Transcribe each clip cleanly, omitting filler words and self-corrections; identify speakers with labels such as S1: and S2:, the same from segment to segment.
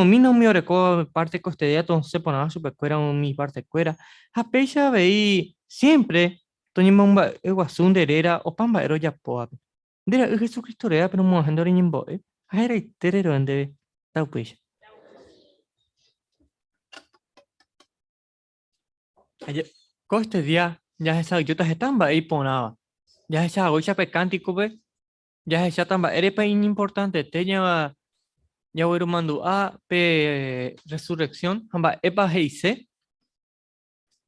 S1: Toipytyvõmína umi orekóva párte koestedía tosẽ porãva chupekuéra umi partekuéra, ha péicha avei siémpre toñemomba'eguasu nde réra opa mba'e rojapóvape. Nde Ra'y Jesucristo rérape romog̃uahẽ nde oreñembo'e ha heraite rero'e ndéve. Taupéicha. Ko este día jahesa'ỹijóta heta mba'e iporãva. Jahecha haguéicha pe kántikope, jahecháta mba'érepa iñimportantete jagueromandu'a pe resurrección ha mba'épa he'ise.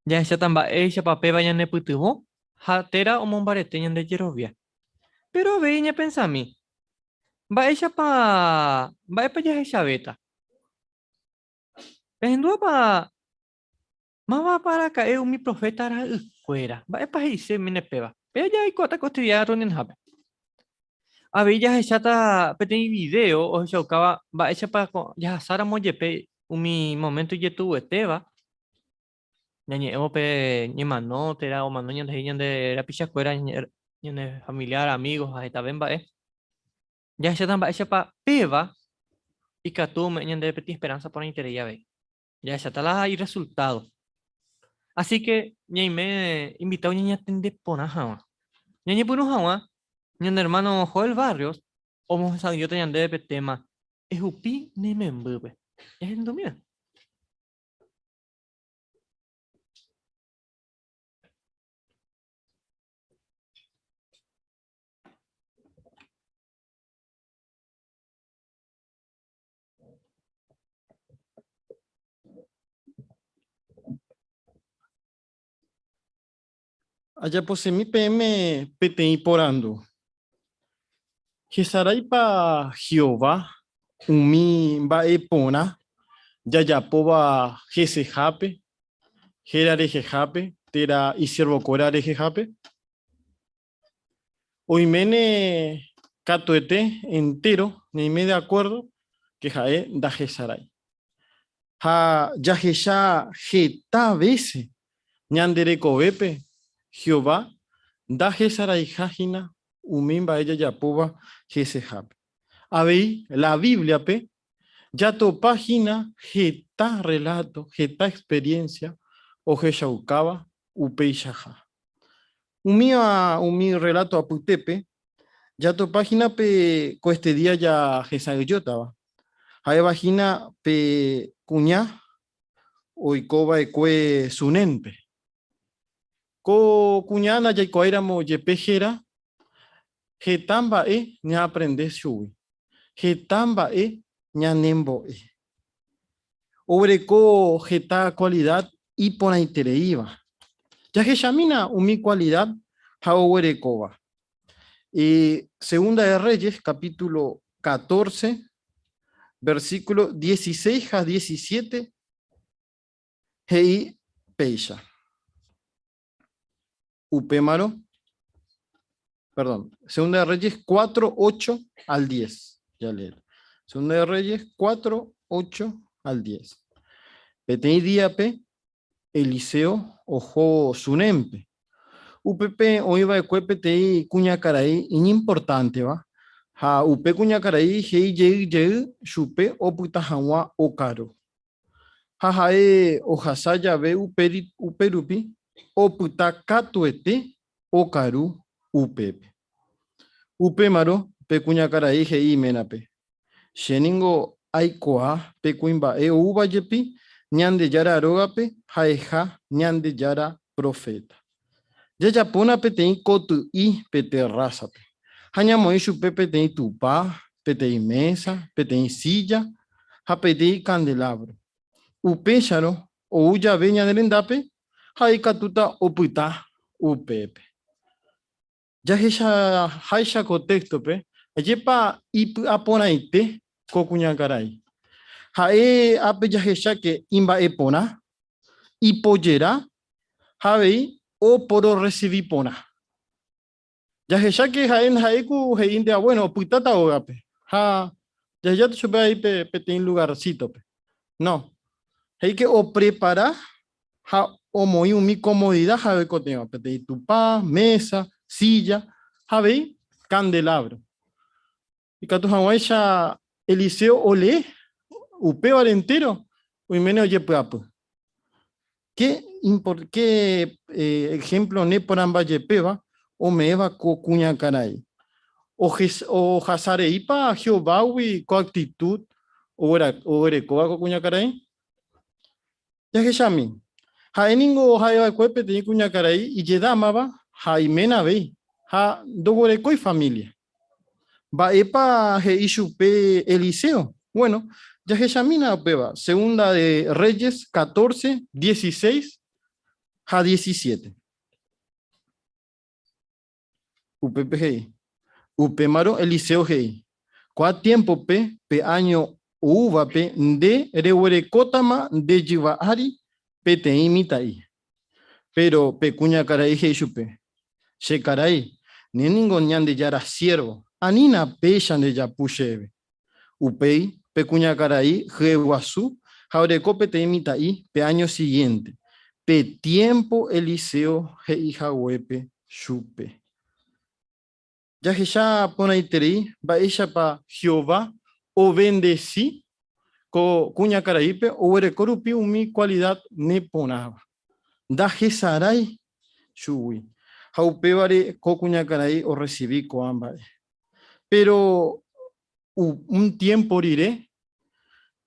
S1: Jahecháta mba'éichapa péva ñanepytyvõ ha térã omombarete ñande jerovia. Péro avei ñapensami, mba'éichapa mba'épa jahechavéta? Pehendúapa mávapa araka'e umi proféta ra'ykuéra? Mba'épa he'ise umi nepéva? Péva jaikuaáta ko estudiáva rreunionhápe. Avei jahecháta peteĩ vidéo ohechaukáva mba'éichapa jahasáramo jepe umi moménto ijetu'uetéva, ñañe'ẽvo pe ñemano térã omano ñandehe ñande rapichakuéra, ñane familiar, amigos ha hetave mba'e. Jahecháta mba'éichapa péva ikatu ome'ẽ ñandéve peteĩ esperanza porãiterei avei. Jahecháta la irresultado. Así que ñaime invitado ñañatende porã hag̃ua. Ñañepyrũ hag̃ua, ñane hermano Joel Barrios omohesa'ỹijóta ñandéve pe tema Ehupi ne membýpe. Jahendumína.
S2: Ajaposemi peẽme peteĩ porandu. Hesaráipa Jehová umi mba'e porã jajapóva hesehápe, héra rehehápe térã isiervokuéra rehehápe? Oiméne katuete entéro ñaime de akuérdo ke ha'e ndahesarái. Ha jahecha heta vése ñande rekovépe Jehová ndahesaraiha hína umi mba'e jajapóva hesehápe. Avei la Bíbliape jatopa hína heta rreláto, heta experiénsia ohechaukáva upeichaha. Umíva umi rreláto apytépe, jatopa hína pe koestedía jahesa'ỹijótava, ha'éva hína pe kuña oiko va'ekue Sunénpe. Ko kuña ndajaikuaáiramo jepe héra, heta mba'e ñaaprende chugui, heta mba'e ñanembo'e. Oguereko heta kualida iporãitereíva. Jahechamína umi kualida ha oguerekóva. Segunda de Reyes, capítulo 14, versículo 16 ha 17, he'i péicha. Upémarõ, perdón, Segunda de Reyes 4, 8 al 10. Ya leer. Segunda de Reyes 4, 8 al 10. Peteĩ díape, Eliseo oho Sunémpe. Upépe oĩ va'ekue peteĩ kuñakarai iñimportánteva, ha upe kuñakarai he'i jey jey chupe opyta hag̃ua okaru. Ha ha'e ohasa jave upérupi, opyta katuete okaru upépe. Upémarõ pe kuñakarai he'i iménape, Che ningo aikuaa pe kuimba'e oúva jepi Ñandejára rógape ha'eha Ñandejára proféta. Jajapóna peteĩ koty'i pe terrásape, ha ñamoĩ chupe peteĩ tupa, peteĩ mesa, peteĩ sílla ha peteĩ kandelávro. Upéicharõ, ou jave ñane rendápe, ha'e ikatúta opyta upépe. Jahechaháicha ko téxtope, ajépa ipy'aporãite ko kuñakarai. Ha'e ápe jahecháke imba'eporã, ipojera ha avei opororresivi porã. Jahecháke ha'e ndaha'éi ku he'ínte, ah, bueno, opytáta ógape ha jahejáta chupe ahí pe peteĩ lugarsítope. No. He'íke oprepara ha omoĩ umi komodida ha'e oikotevẽva, peteĩ tupa, mesa, sílla ha avei kandelávro. Ikatu hag̃uáicha Eliseo olee Upévare entéro oiméne ojepy'apy. Ke ke ejemplo neporãmba jepéva ome'ẽva ko kuñakarai? Ohasa reípa Jehovágui ko actitud oguerekóva ko kuñakarai? Jahechami, ha'e ningo ha'eva'ekue peteĩ kuñakarai ijedámava ha iména avei, ha ndoguerekói familia. Mba'épa he'i chupe Eliseo? Bueno, jahechamína upéva, Segunda de Reyes 14, 16 ha 17. Upépe he'i, Upémarõ Eliseo he'i, Ko'ã tiémpope, pe áño oúvape nde reguerekótama nde jyva ári peteĩ mitã'i. Péro pe kuñakarai he'i chupe, Che karai, ne ningo Ñandejára siérvo, anína péicha ndejapu chéve. Upéi pe kuñakarai hyeguasu ha oreko peteĩ mitã'i pe áño sigiénte, pe tiémpo Eliseo he'i haguépe chupe. Jahecha porãiterei mba'éichapa Jehová ovendesi ko kuñakaraípe oguereko rupi umi kualida neporãva. Ndahesarái chugui ha upévare ko kuñakarai orresivi ko'ã mba'e. Péro un tiémpo rire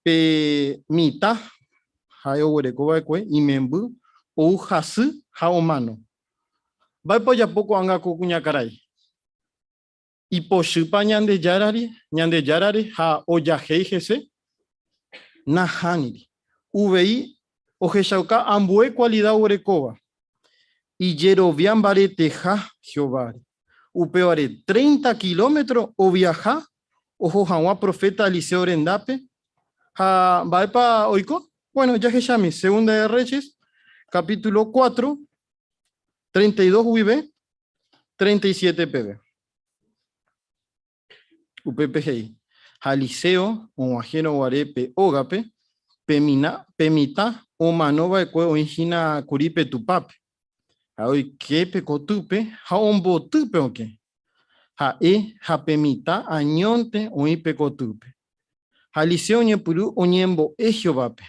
S2: pe mitã ha'e oguereko va'ekue imemby ou hasy ha omano. Mba'épa ojapo ko'ág̃a ko kuñakarai? Ipochýpa Ñandejárare, Ñandejárare ha ojahéi hese? Nahániri. Uvei ohechauka ambue kualida oguerekóva, ijerovia mbareteha Jehováre. Upévare treinta kilómetro oviaha oho hag̃ua proféta Eliseo rendápe. Ha mba'épa oiko? Bueno, jahechami Segunda de Reyes, capítulo 4, 32 guive 37 peve. Upépe he'i, Ha Eliseo og̃uahẽrõ guare pe ógape, pe mina, pe mitã omano va'ekue oĩ hína kuri pe tupápe. Ha oike pe kotýpe ha omboty pe okẽ. Ha'e ha pe mitã añónte oĩ pe kotýpe. Ha Eliseo oñepyrũ oñembo'e Jehovápe.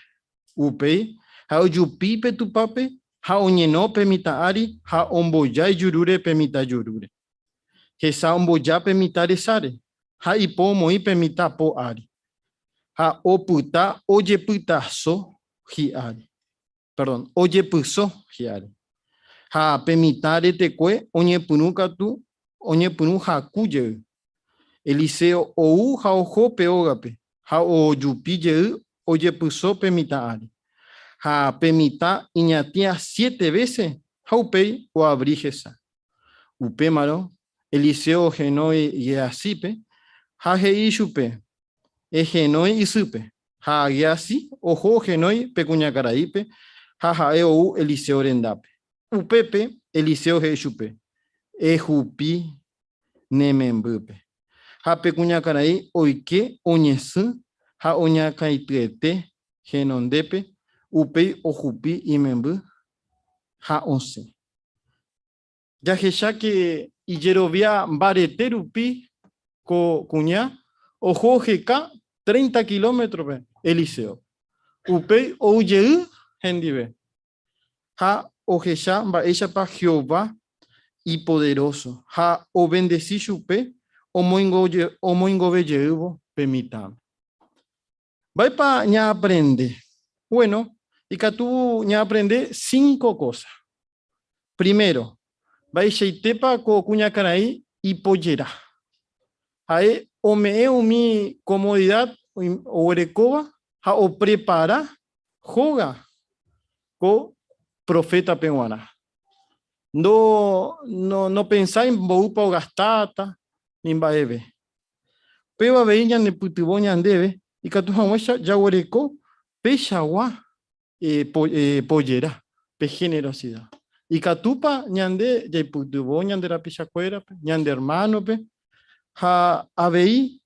S2: Upéi, ha'e ojupi pe tupápe ha oñeno pe mitã ári ha omboja ijurúre pe mitã jurúre. Hesa omboja pe mitã resáre ha ipo omoĩ pe mitã po ári. Ha opyta ojepytaso hi'ári. Perdón, ojepyso hi'ári. Ha pe mitã retekue oñepyrũ katu oñepyrũ haku jey. Eliseo ou ha oho pe ógape ha ojupi jey ojepyso pe mitã ári. Ha pe mitã iñatĩa siete vése ha upéi oavri hesa. Upémarõ Eliseo ohenói Guehazípe ha he'i ichupe, Ehenói isýpe. Ha Guehazí oho ohenói pe kuñakaraípe ha ha'e ou Eliseo rendápe. Upépe Eliseo he'i chupe, Ehupi ne membýpe. Ha pe kuñakarai oike oñesỹ ha oñakãityete henondépe, upéi ohupi imemby ha osẽ. Jahecháke ijerovia mbarete rupi ko kuña oho oheka treinta kilómetrope Eliseo. Upéi ou jey hendive ha ohecha mba'éichapa Jehová ipoderóso ha ovendesi chupe omoingove jeývo pe mitãme. Mba'épa ñaaprende? Bueno, ikatu ñaaprende cinco kósa. Primero, mba'eichaitépa ko kuñakarai ipojera. Ha'e ome'ẽ umi komodida oguerekóva ha oprepara hóga ko profétape g̃uarã. Nopensái mboýpa ogastáta ni mba'eve. Upéva avei ñanepytyvõ ñandéve ikatu hag̃uáicha jaguereko peichagua pojera, pe generosidad. Ikatúpa ñande jaipytyvõ ñande rapichakuérape, ñande hermano-pe, ha avei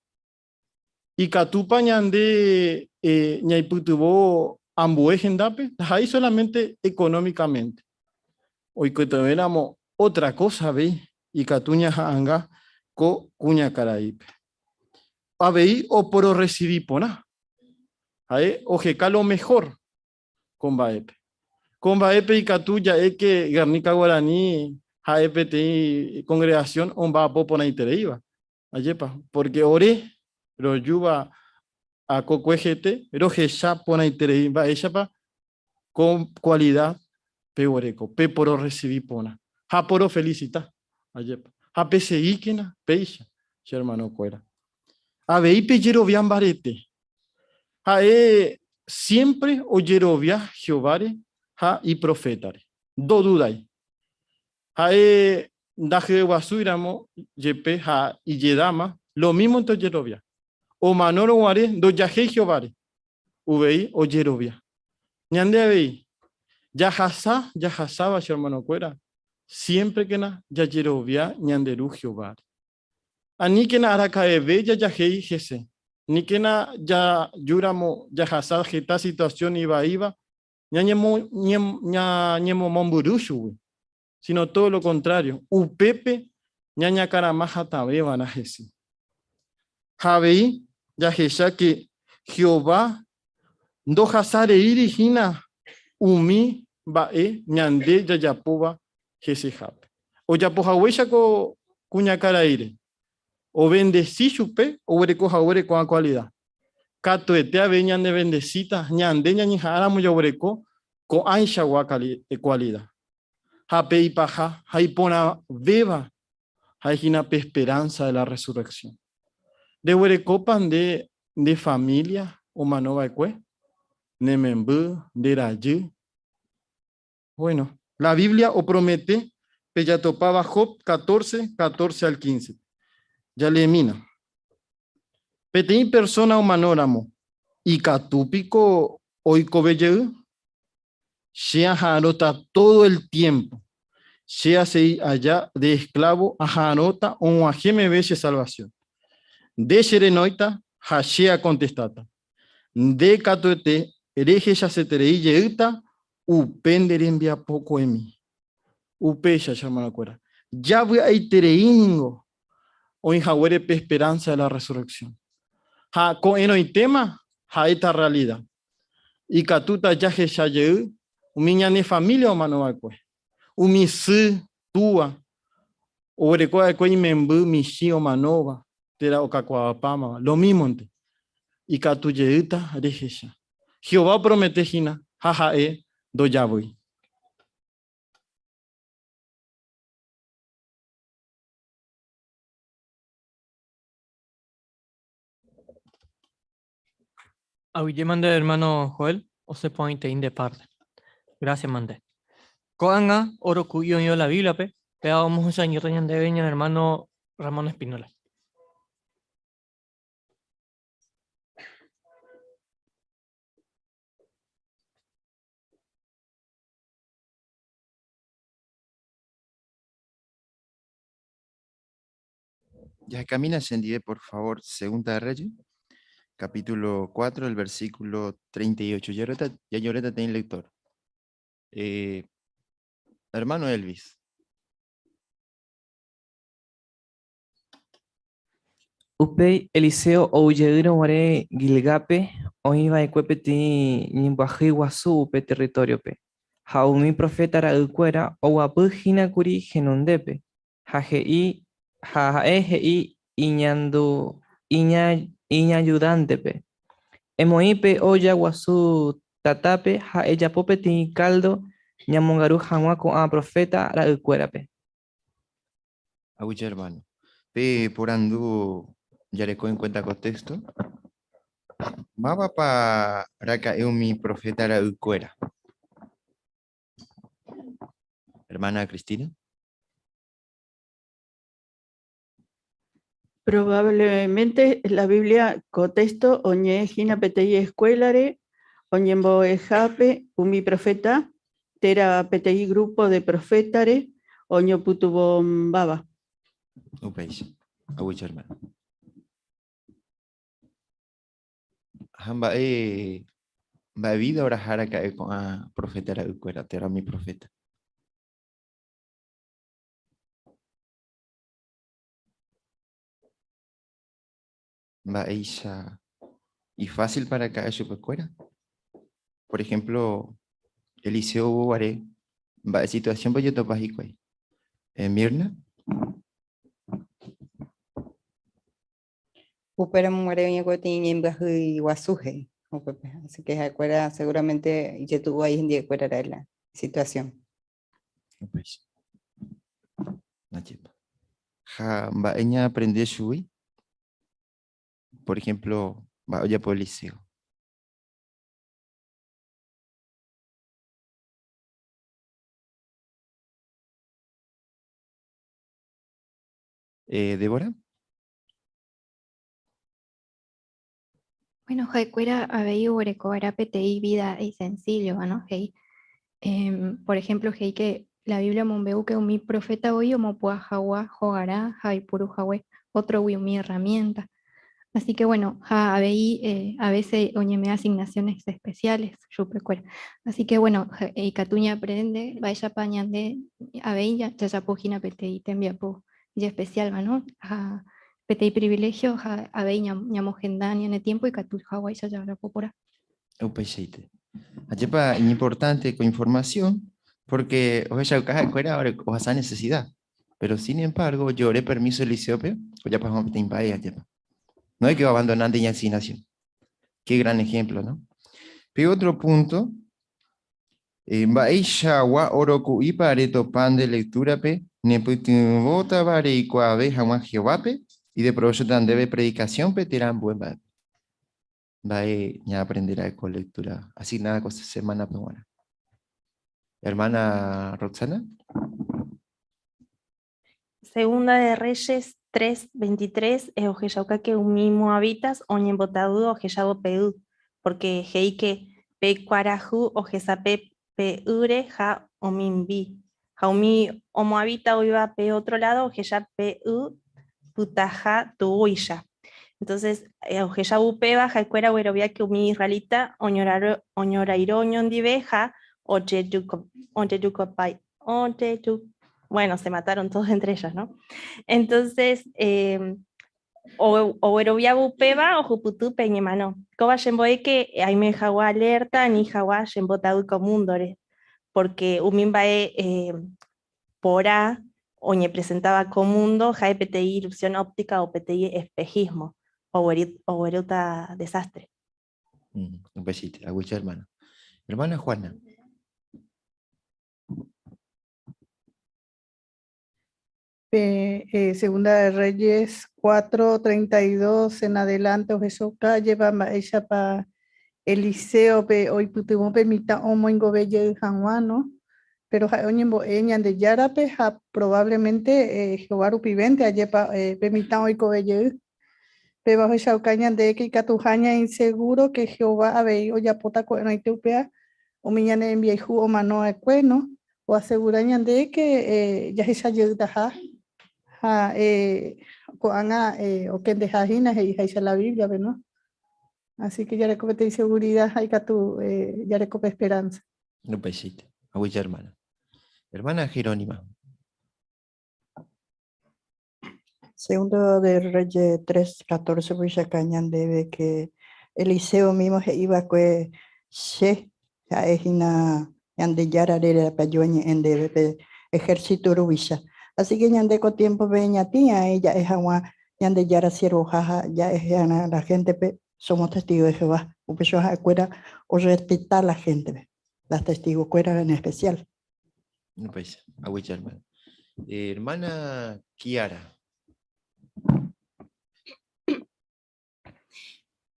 S2: ikatúpa ñande ñaipytyvõ ambue hendápe, ndaha'éi solamente económicamente. Oikotevẽramo otra cosa avei ikatu ñaha'anga ko kuñakaraípe. Avei opororresivi porã. Ha'e oheka lo mejor ko mba'épe. Ko mba'épe ikatu ja'e ke Guernica Guarani ha'e peteĩ congregación omba'apo porãitereíva. Ajépa, porque ore rojúva akokuehete rohecha porãiterei mba'éichapa ko cualidad peguereko, pepororrecibi porã ha porofelicita. Ajépa. Ha peseguíkena péicha, che hermano-kuéra. Avei pejerovia mbarete. Ha'e siempre ojerovia Jehováre ha iprofétare. Ndodudái. Ha'e ndahyeguasúiramo jepe ha ijedáma, lomímonte ojerovia. Omanórõ guare ndojahéi Jehováre, uvei ojerovia. Ñande avei, jahasa jahasáva che hermanokuéra, siémprekena jajerovia ñande Ru Jehováre. Aníkena araka'eve jajahéi hese, níkena jajúramo jahasa heta situasión ivaíva ñañemomombyry chugui, sino todo lo contrario, upépe ñañakarama hatãvéva'erã hese. Ha avei jahecha ke Jehová ndohasareíri hína umi mba'e ñande jajapóva hesehápe. Ojapo haguéicha ko kuñakaraíre, ovendesi chupe oguereko haguére ko'ã kualida. Katuete avei ñanevendesíta ñande ñañeha'ãramo jaguereko ko'ãichagua kualida. Ha pe ipaha ha iporãvéva ha'e hína pe esperanza de la resurrección. Reguerekópa nde nde familia omano va'ekue? Ne memby, nde rajy? Bueno, la Biblia opromete pe jatopáva Job 14, 14 al 15. Jaleemína. Peteĩ persóna omanóramo, ikatu piko oikove jey? Che aha'arõta tódo el tiémpo. Che asegi aja de esklávo aha'arõta og̃uahẽ meve che salvasión. Nde cherenóita ha che akontestáta. Nde katuete rehechaseterei jeýta upe nde rembiapokuemi. Upéicha, che hermanokuéra, javy'aiterei ningo oĩ haguére pe esperanza de la resurrección. Ha ko'ẽrõitéma ha'éta realida. Ikatúta jahecha jey umi ñane familia omanova'ekue, umi sy, túa, oguereko va'ekue imemby michĩ omanóva térã okakuaapámava, lomímonte ikatu jeýta rehecha. Jehová opromete hína ha ha'e ndojavýi.
S1: Aguyje mante hermano Joel, osẽ porãitei nde parte. Gracias mante. Ko'ág̃a oroku'i oĩva la Biblia-pe, péva omohesãiñóta ñandéve ñane hermano Ramón Espinola.
S3: Ya camina chendive, por favor, Segunda de Reyes, capítulo 4, el versículo 38. Ya ya lloreta ten lector. Eh, hermano Elvis.
S4: Upéi Eliseo ou jeýrõ guare Guilgápe, oĩ va'ekue peteĩ ñembyahýi guasu upe territóriope, ha umi proféta ra'ykuéra oguapy hína kuri henondépe, ha he'i ha ha'e he'i iñandu iña iñajudántepe, Emoĩ pe ólla guasu tatápe ha ejapo peteĩ káldo ñamongaru hag̃ua ko'ã proféta ra'ykuérape.
S3: Aguyje hermano. Pe porandu jareko en cuenta ko texto. Mávapa raka'e umi profeta ra'ykuéra? Hermana Cristina.
S5: Probablemente la Biblia ko texto oñe'ẽ hína peteĩ escuela-re oñembo'ehápe umi profeta térã peteĩ grupo de profeta-re oñopytyvõmbáva.
S3: Upéicha. Aguyje hermano. Ha mba'e mba'e vida oraha raka'e ko'ã profeta ra'ykuéra térã umi profeta? Mba'éicha Y fácil para ka'e chupekuéra. Por ejemplo, Eliseo oguare mba'e situación-pa ojotopa hikuái. Mirna.
S6: Upéramo guare oĩ peteĩ ñembyahýi guasu he'i upépe. Así que ha'ekuéra seguramente ijetu'u vai hendivekuéra ra'e la situación.
S3: Upéicha. Ajépa. Ha mba'e ñaaprende chugui? Por ejemplo, mba'e ojapo Eliseo. Débora.
S7: Bueno, ha'ekuéra avei oguerekova'erã peteĩ vida isencillova, no? He'i. Por ejemplo, he'i que la Biblia omombe'u que umi profeta voi omopu'ã hag̃ua hogarã ha oipuru hague otrogui umi herramienta. Así que bueno, ha avei a veces oñeme'ẽ asignaciones especiales chupekuéra. Así que bueno, ikatu ñaaprende mba'éichapa ñande avei jajapo hína peteĩ tembiapo ijespecialva, no? Ha peteĩ privilegio ha avei ñamohenda ñane tiempo ikatu haguáicha jajapo porã.
S3: Upeichaite. Ajépa iñimportante ko información porque ohechauka ha'ekuéra ohasa necesidad. Pero sin embargo, ojore permiso Eliseo-pe ojapo hag̃ua peteĩ mba'e ajépa. No hay que abandonante iñasignación. Qué gran ejemplo, ¿no? Pe otro punto, mba'eichagua oroku'ípa retopa nde lectura-pe nepytyvõtava reikuaave hag̃ua Jehovápe ideprovéchota ndéve predicación-pe térã ambue mba'épe. Mba'e ñaaprende ra'e ko lectura asignada ko semana-pe g̃uarã. Hermana Roxana.
S8: Segunda de Reyes 3:23 ohechauka que umi moabitas oñembotavy ohechávo pe y, porque he'i que pe kuarahy ohesape pe ýre ha omimbi. Ha umi omoabita oĩva pe otro lado ohecha pe y pytaha tuguýicha. Entonces, ohechávo upéva ha'ekuéra oguerovia que umi israelita oñorairõ oñondive ha ojejukopái. Bueno, se mataron todos entre ellos, ¿no? Entonces, ogueroviávo upéva ohupyty pe ñemano. Kóva chembo'e que aime hag̃ua alerta ani hag̃ua chembotavy ko múndore, porque umi mba'e porã oñepresentáva ko mundo ha'e peteĩ ilusión óptica o peteĩ espejismo, oguerúta desastre.
S3: Un besito, aguyje hermana. Hermana Juana.
S9: Pe Segunda de Reyes 4:32 en adelante ohechauka jepa mba'éichapa Eliseo-pe oipytyvõ pe mitã omoingove jey hag̃ua, no? Pero ha'e oñembo'e Ñandejárape ha probablemente Jehová rupivénte ajépa pe mitã oikove jey. Péva ohechauka ñande que ikatuha ñaĩseguro que Jehová avei ojapóta ko'ẽrõite upéva umi ñane rembiayhu omano va'ekue, no? Oasegura ñande que jahecha jeytaha ha ko'ág̃a okendeha hína he'iháicha la Biblia-pe, no? Así que jareko peteĩ seguridad ha ikatu jareko pe esperanza.
S3: Upeichaite. Aguyje hermana. Hermana Jerónima.
S10: Segundo de Reyes 3:14 ohechauka ñandéve que Eliseo mismo he'i va'ekue che ha'e hína Ñandejára rérape ajoañe'ẽ ndéve pe ejército ruvicha. Así que ñande ko tiempo-pe ñatĩ ae ja'e hag̃ua Ñandejára siervoha ha ja'e la gente-pe somos testigos de Jehová. Upéicha ha'ekuéra orespeta la gente-pe, las testigos-kuéra en especial.
S3: Upéicha, aguyje hermana. Hermana Kiara.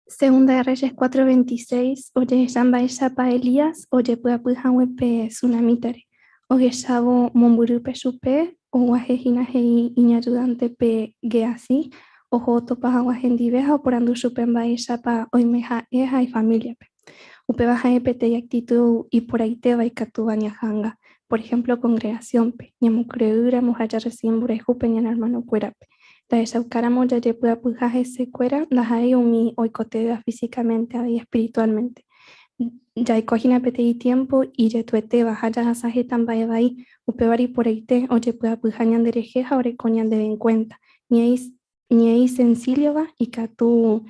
S11: Segunda de Reyes 4:26 ojehecha mba'éichapa Elías ojepy'apy hague pe sunamítare. Ohechávo mombyrýpe chupe, oguahẽhína he'i iñajudántepe Guehazí oho otopa hag̃ua hendive ha oporandu chupe mba'éichapa oime ha'e ha ifamíliape. Upéva ha'e peteĩ actitud iporãitéva ikatúva ñaha'anga, por ejemplo congregación-pe, ñamokyre'ỹramo ha jarrecibi mborayhúpe ñane hermano-kuérape. Jahechaukáramo jajepy'apyha hesekuéra ndaha'éi umi oikotevẽva físicamente avei espiritualmente. Jaiko hína peteĩ tiempo ijetuetéva ha jahasa heta mba'e vai, upévare iporãite ojepy'apyha ñanderehe ha oreko ñandéve en cuenta. Ñe'ẽ isencíllova ikatu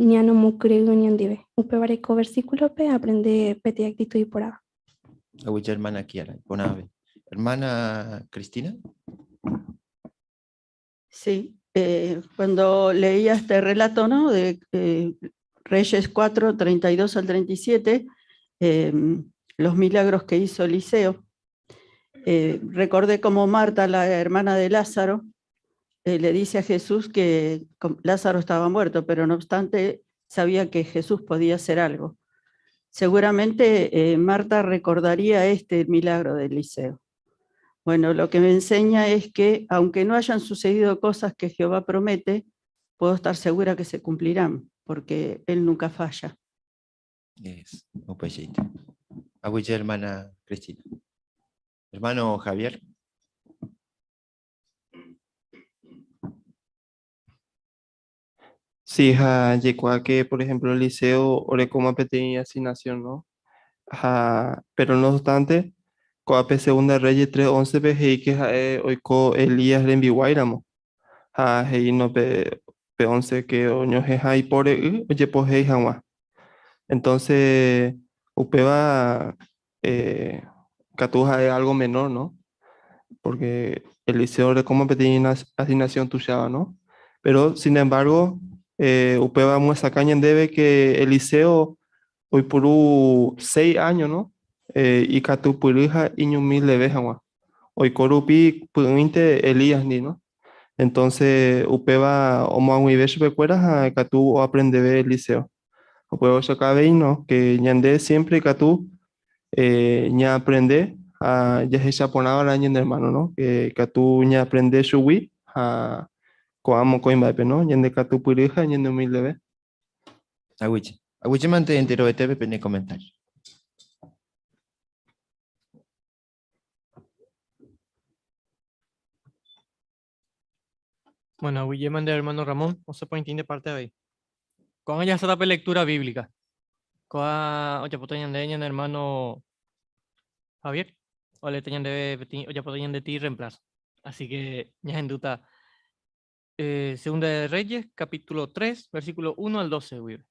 S11: Ñanomokyrýi ñandive. Upévare ko versículope aprende peteĩ actitud iporãva.
S3: Aguyje hermana Kiara, iporãve. Hermana Cristina.
S5: Sí, cuando leía este relato, ¿no? De Reyes 4, 32 al 37, los milagros que hizo Eliseo. Recordé cómo Marta, la hermana de Lázaro, le dice a Jesús que Lázaro estaba muerto, pero no obstante sabía que Jesús podía hacer algo. Seguramente Marta recordaría este milagro de Eliseo. Bueno, lo que me enseña es que aunque no hayan sucedido cosas que Jehová promete, puedo estar segura que se cumplirán, porque Él nunca falla.
S3: Es upeichaite. Aguyje hermana Cristina. Hermano Javier.
S12: Sí, ha jaikuaa que, por ejemplo, Eliseo orekóma peteĩ asignación, ¿no? Ha, pero no obstante, ko'ápe Segunda Reyes 3:11-pe he'i que ha'e oiko Elías rembiguáiramo. Ha he'i no pe, pe 11 que oñohẽha ipóre y ojepohéi hag̃ua. Entonces, upéva katu ha'e algo menor, ¿no? Porque Eliseo orekóma peteĩ asignación tuicháva, ¿no? Pero, sin embargo, upéva omyesakã ñandéve que Eliseo oipuru 6 años, ¿no? Ikatupyry ha iñumildeve hag̃ua. Oiko rupi py'ỹinte Elías-ndi, ¿no? Entonces, upéva omoag̃uive chupekuéra ha ikatu oaprendeve Eliseo. Upéva ohechauka avei, ¿no? Que ñande siempre ikatu ñaaprende ha jahecha porãva'erã ñane hermano, ¿no? Que ikatu ñaaprende chugui ha ko'ã mokõi mba'épe, ¿no? Ñande katupyry ha ñande humildeve.
S3: Aguyje. Aguyje mante enterovetépe pene comentario.
S1: Bueno, aguyje mante hermano Ramón, osẽ porãite nde parte avei. Ko'ág̃a jahasáta pe lectura bíblica. Ko'ã ojapóta ñande ñane hermano Javier, oléta ñandéve peteĩ ojapóta ñande ti reemplazo. Así que ñahendúta Segunda de Reyes, capítulo 3, versículo 1 al 12, guive.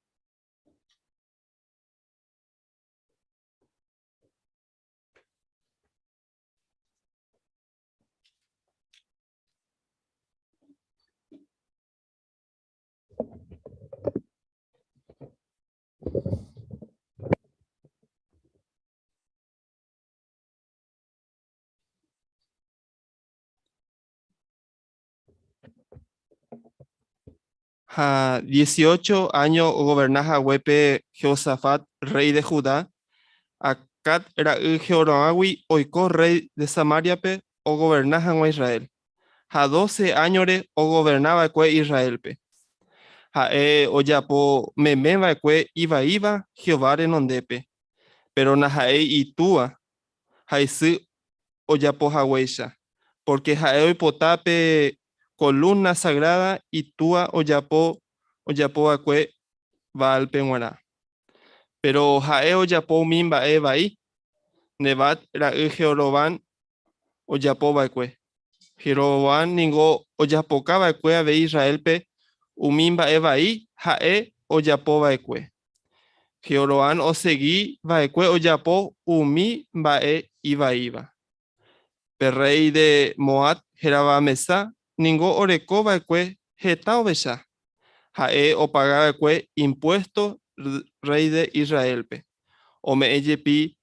S12: Ha 18 áño ogoverna haguépe Jehosafat, rréi de Judá, Acab ra'y Jehoramgui oiko rréi de Samáriape ogoverna hag̃ua Israel. Ha doce áñore ogoverna va'ekue Israélpe. Ha'e ojapo meme va'ekue ivaíva Jehová renondépe, péro naha'éi itúa ha isy ojapo haguéicha, pórke ha'e oipota pe kolúmna sagráda itúa ojapo ojapo va'ekue Baálpe g̃uarã. Péro ha'e ojapo umi mba'e vai Nebat ra'y Jeroboam ojapo va'ekue. Jeroboam ningo ojapoka va'ekue avei Israélpe umi mba'e vai ha'e ojapo va'ekue. Jeroboam osegi va'ekue ojapo umi mba'e ivaíva. Pe rréi de Moab hérava Mesá ningo oreko va'ekue heta ovecha. Ha'e opaga va'ekue impuésto rréi de Israélpe. Ome'ẽ jepi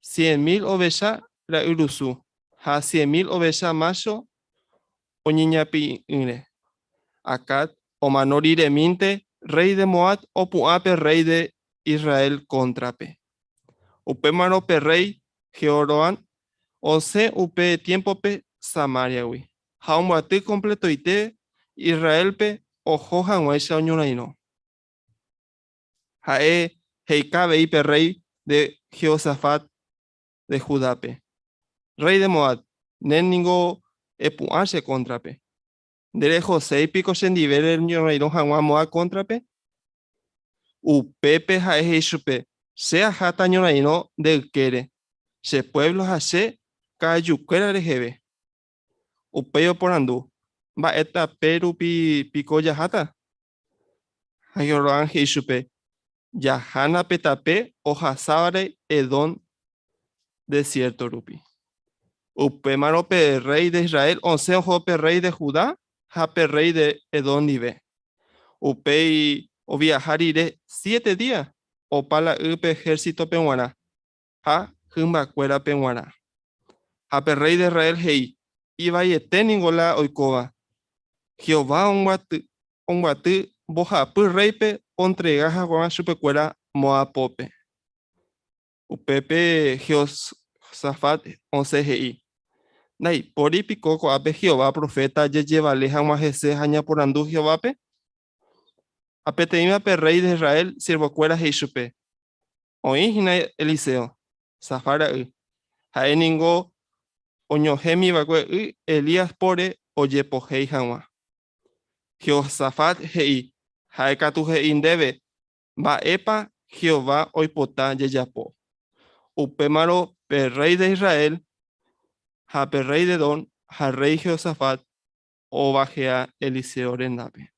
S12: cien mil ovecha ra'yrusu ha cien mil ovecha mácho oñeñapi'ỹre. Acab omano riremínte, rréi de Moab opu'ã pe rréi de Israel kóntrape. Upémarõ pe rréi Jehoram osẽ upe tiémpope Samáriagui ha ombyaty kompletoite Israélpe oho hag̃uáicha oñorairõ. Ha'e he'ika avei pe rréi de Jehosafat de Judápe, Rréi de Moab, nde ningo epu'ã che kóntrape. Nderehoséi piko chendive reñorairõ hag̃ua Moab kóntrape? Upépe ha'e he'i chupe, Che aháta añorairõ nde ykére, che puévlo ha che ka'ajukuéra reheve. Upéi oporandu, Mba'e tape rupi piko jaháta? Ha Jeroboam he'i chupe, Jahána pe tape ohasávare Edom desiérto rupi. Upémarõ pe rréi de Israel osẽ oho pe rréi de Judá ha pe rréi de Edom ndive. Upéi oviaha rire siete día, opa la y pe ehérsitope g̃uarã ha hymbakuérape g̃uarã. Ha pe rréi de Israel he'i, Ivaiete ningo la oikóva. Jehová ombyaty mbohapy rréipe ontrega hag̃ua chupekuéra Moab pópe. Upépe Jehosafat osẽ he'i, Ndaipóri piko ko'ápe Jehová proféta jajevale hag̃ua hese ha ñaporandu Jehovápe? Ha peteĩva pe rréi de Israel siervokuéra he'i chupe, Oĩ hína Eliseo, Safat ra'y. Ha'e ningo oñohẽmi va'ekue y Elías póre ojepohéi hag̃ua. Jehosafat he'i, Ha'e katu he'i ndéve mba'épa Jehová oipota jajapo. Upémarõ pe rréi de Israel ha pe rréi de Edom ha rréi Jehosafat ovahea Eliseo rendápe.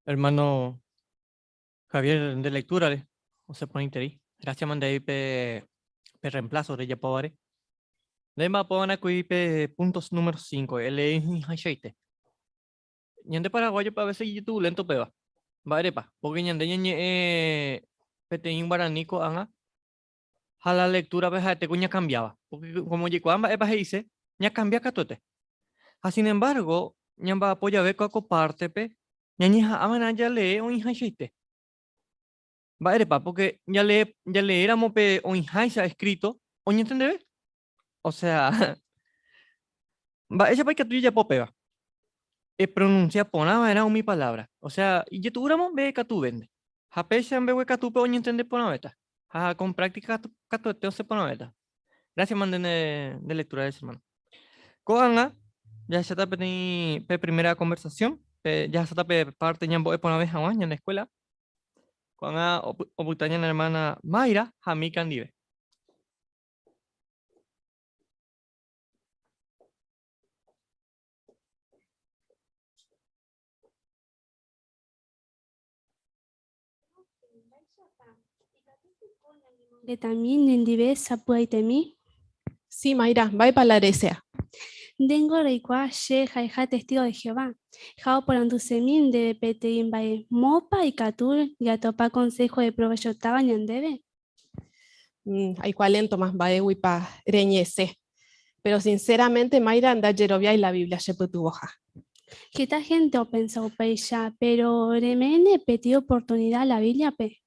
S1: Hermano Javier de lectura osẽ porãiterei. Gracias mandei pe pe reemplazo rejapóvare. Nde mba'apova'erã kuri pe puntos número 5, elee haichaite. Ñande paraguayo-pe a veces ijetu'ulénto péva. Mba'érepa? Porque ñande ñañe'ẽ peteĩ guarani ko'ág̃a ha la lectura-pe ha'ete ku ñakambiáva. Porque como jaikuaa mba'épa he'ise, ñakambia katuete. Ha sin embargo, ñamba'apo jave ko parte-pe, ñañeha'ãva'erã jalee oĩhaichaite. Mba'érepa? Porque jalee, jaleéramo pe oĩháicha escrito, oñentendeve. O sea, mba'éichapa ikatu jajapo péva? Epronuncia porã va'erã umi palabra. O sea, ijetu'úramo mbeguekatuvénte. Ha péicha mbeguekatúpe oñentende porãvéta. Ha con práctica katuete osẽ porãvéta. Gracias mante nde lectura de hermano. Ko'ág̃a jahecháta peteĩ pe primera conversación, pe jahasáta pe parte ñambo'e porãve hag̃ua ñande escuela. Ko'ág̃a opyta ñane hermana Mayra ha Mika ndive.
S11: Ñañemongetami nendive sapy'aitemi.
S13: Sí, Mayra, mba'épa la eresea?
S11: Ndéngo reikuaa che ha'eha testigo de Jehová. Ha oporandusemi ndéve peteĩ mba'e, moõpa ikatu jatopa consejo deprovechotáva ñandéve?
S13: Aikuaa lénto mas mba'éguipa reñe'ẽse. Péro sinceramente Mayra ndajeroviái la Biblia chepytyvõha.
S11: Heta hénte opensa upéicha, péro reme'ẽne peteĩ oportunida la Bíbliape?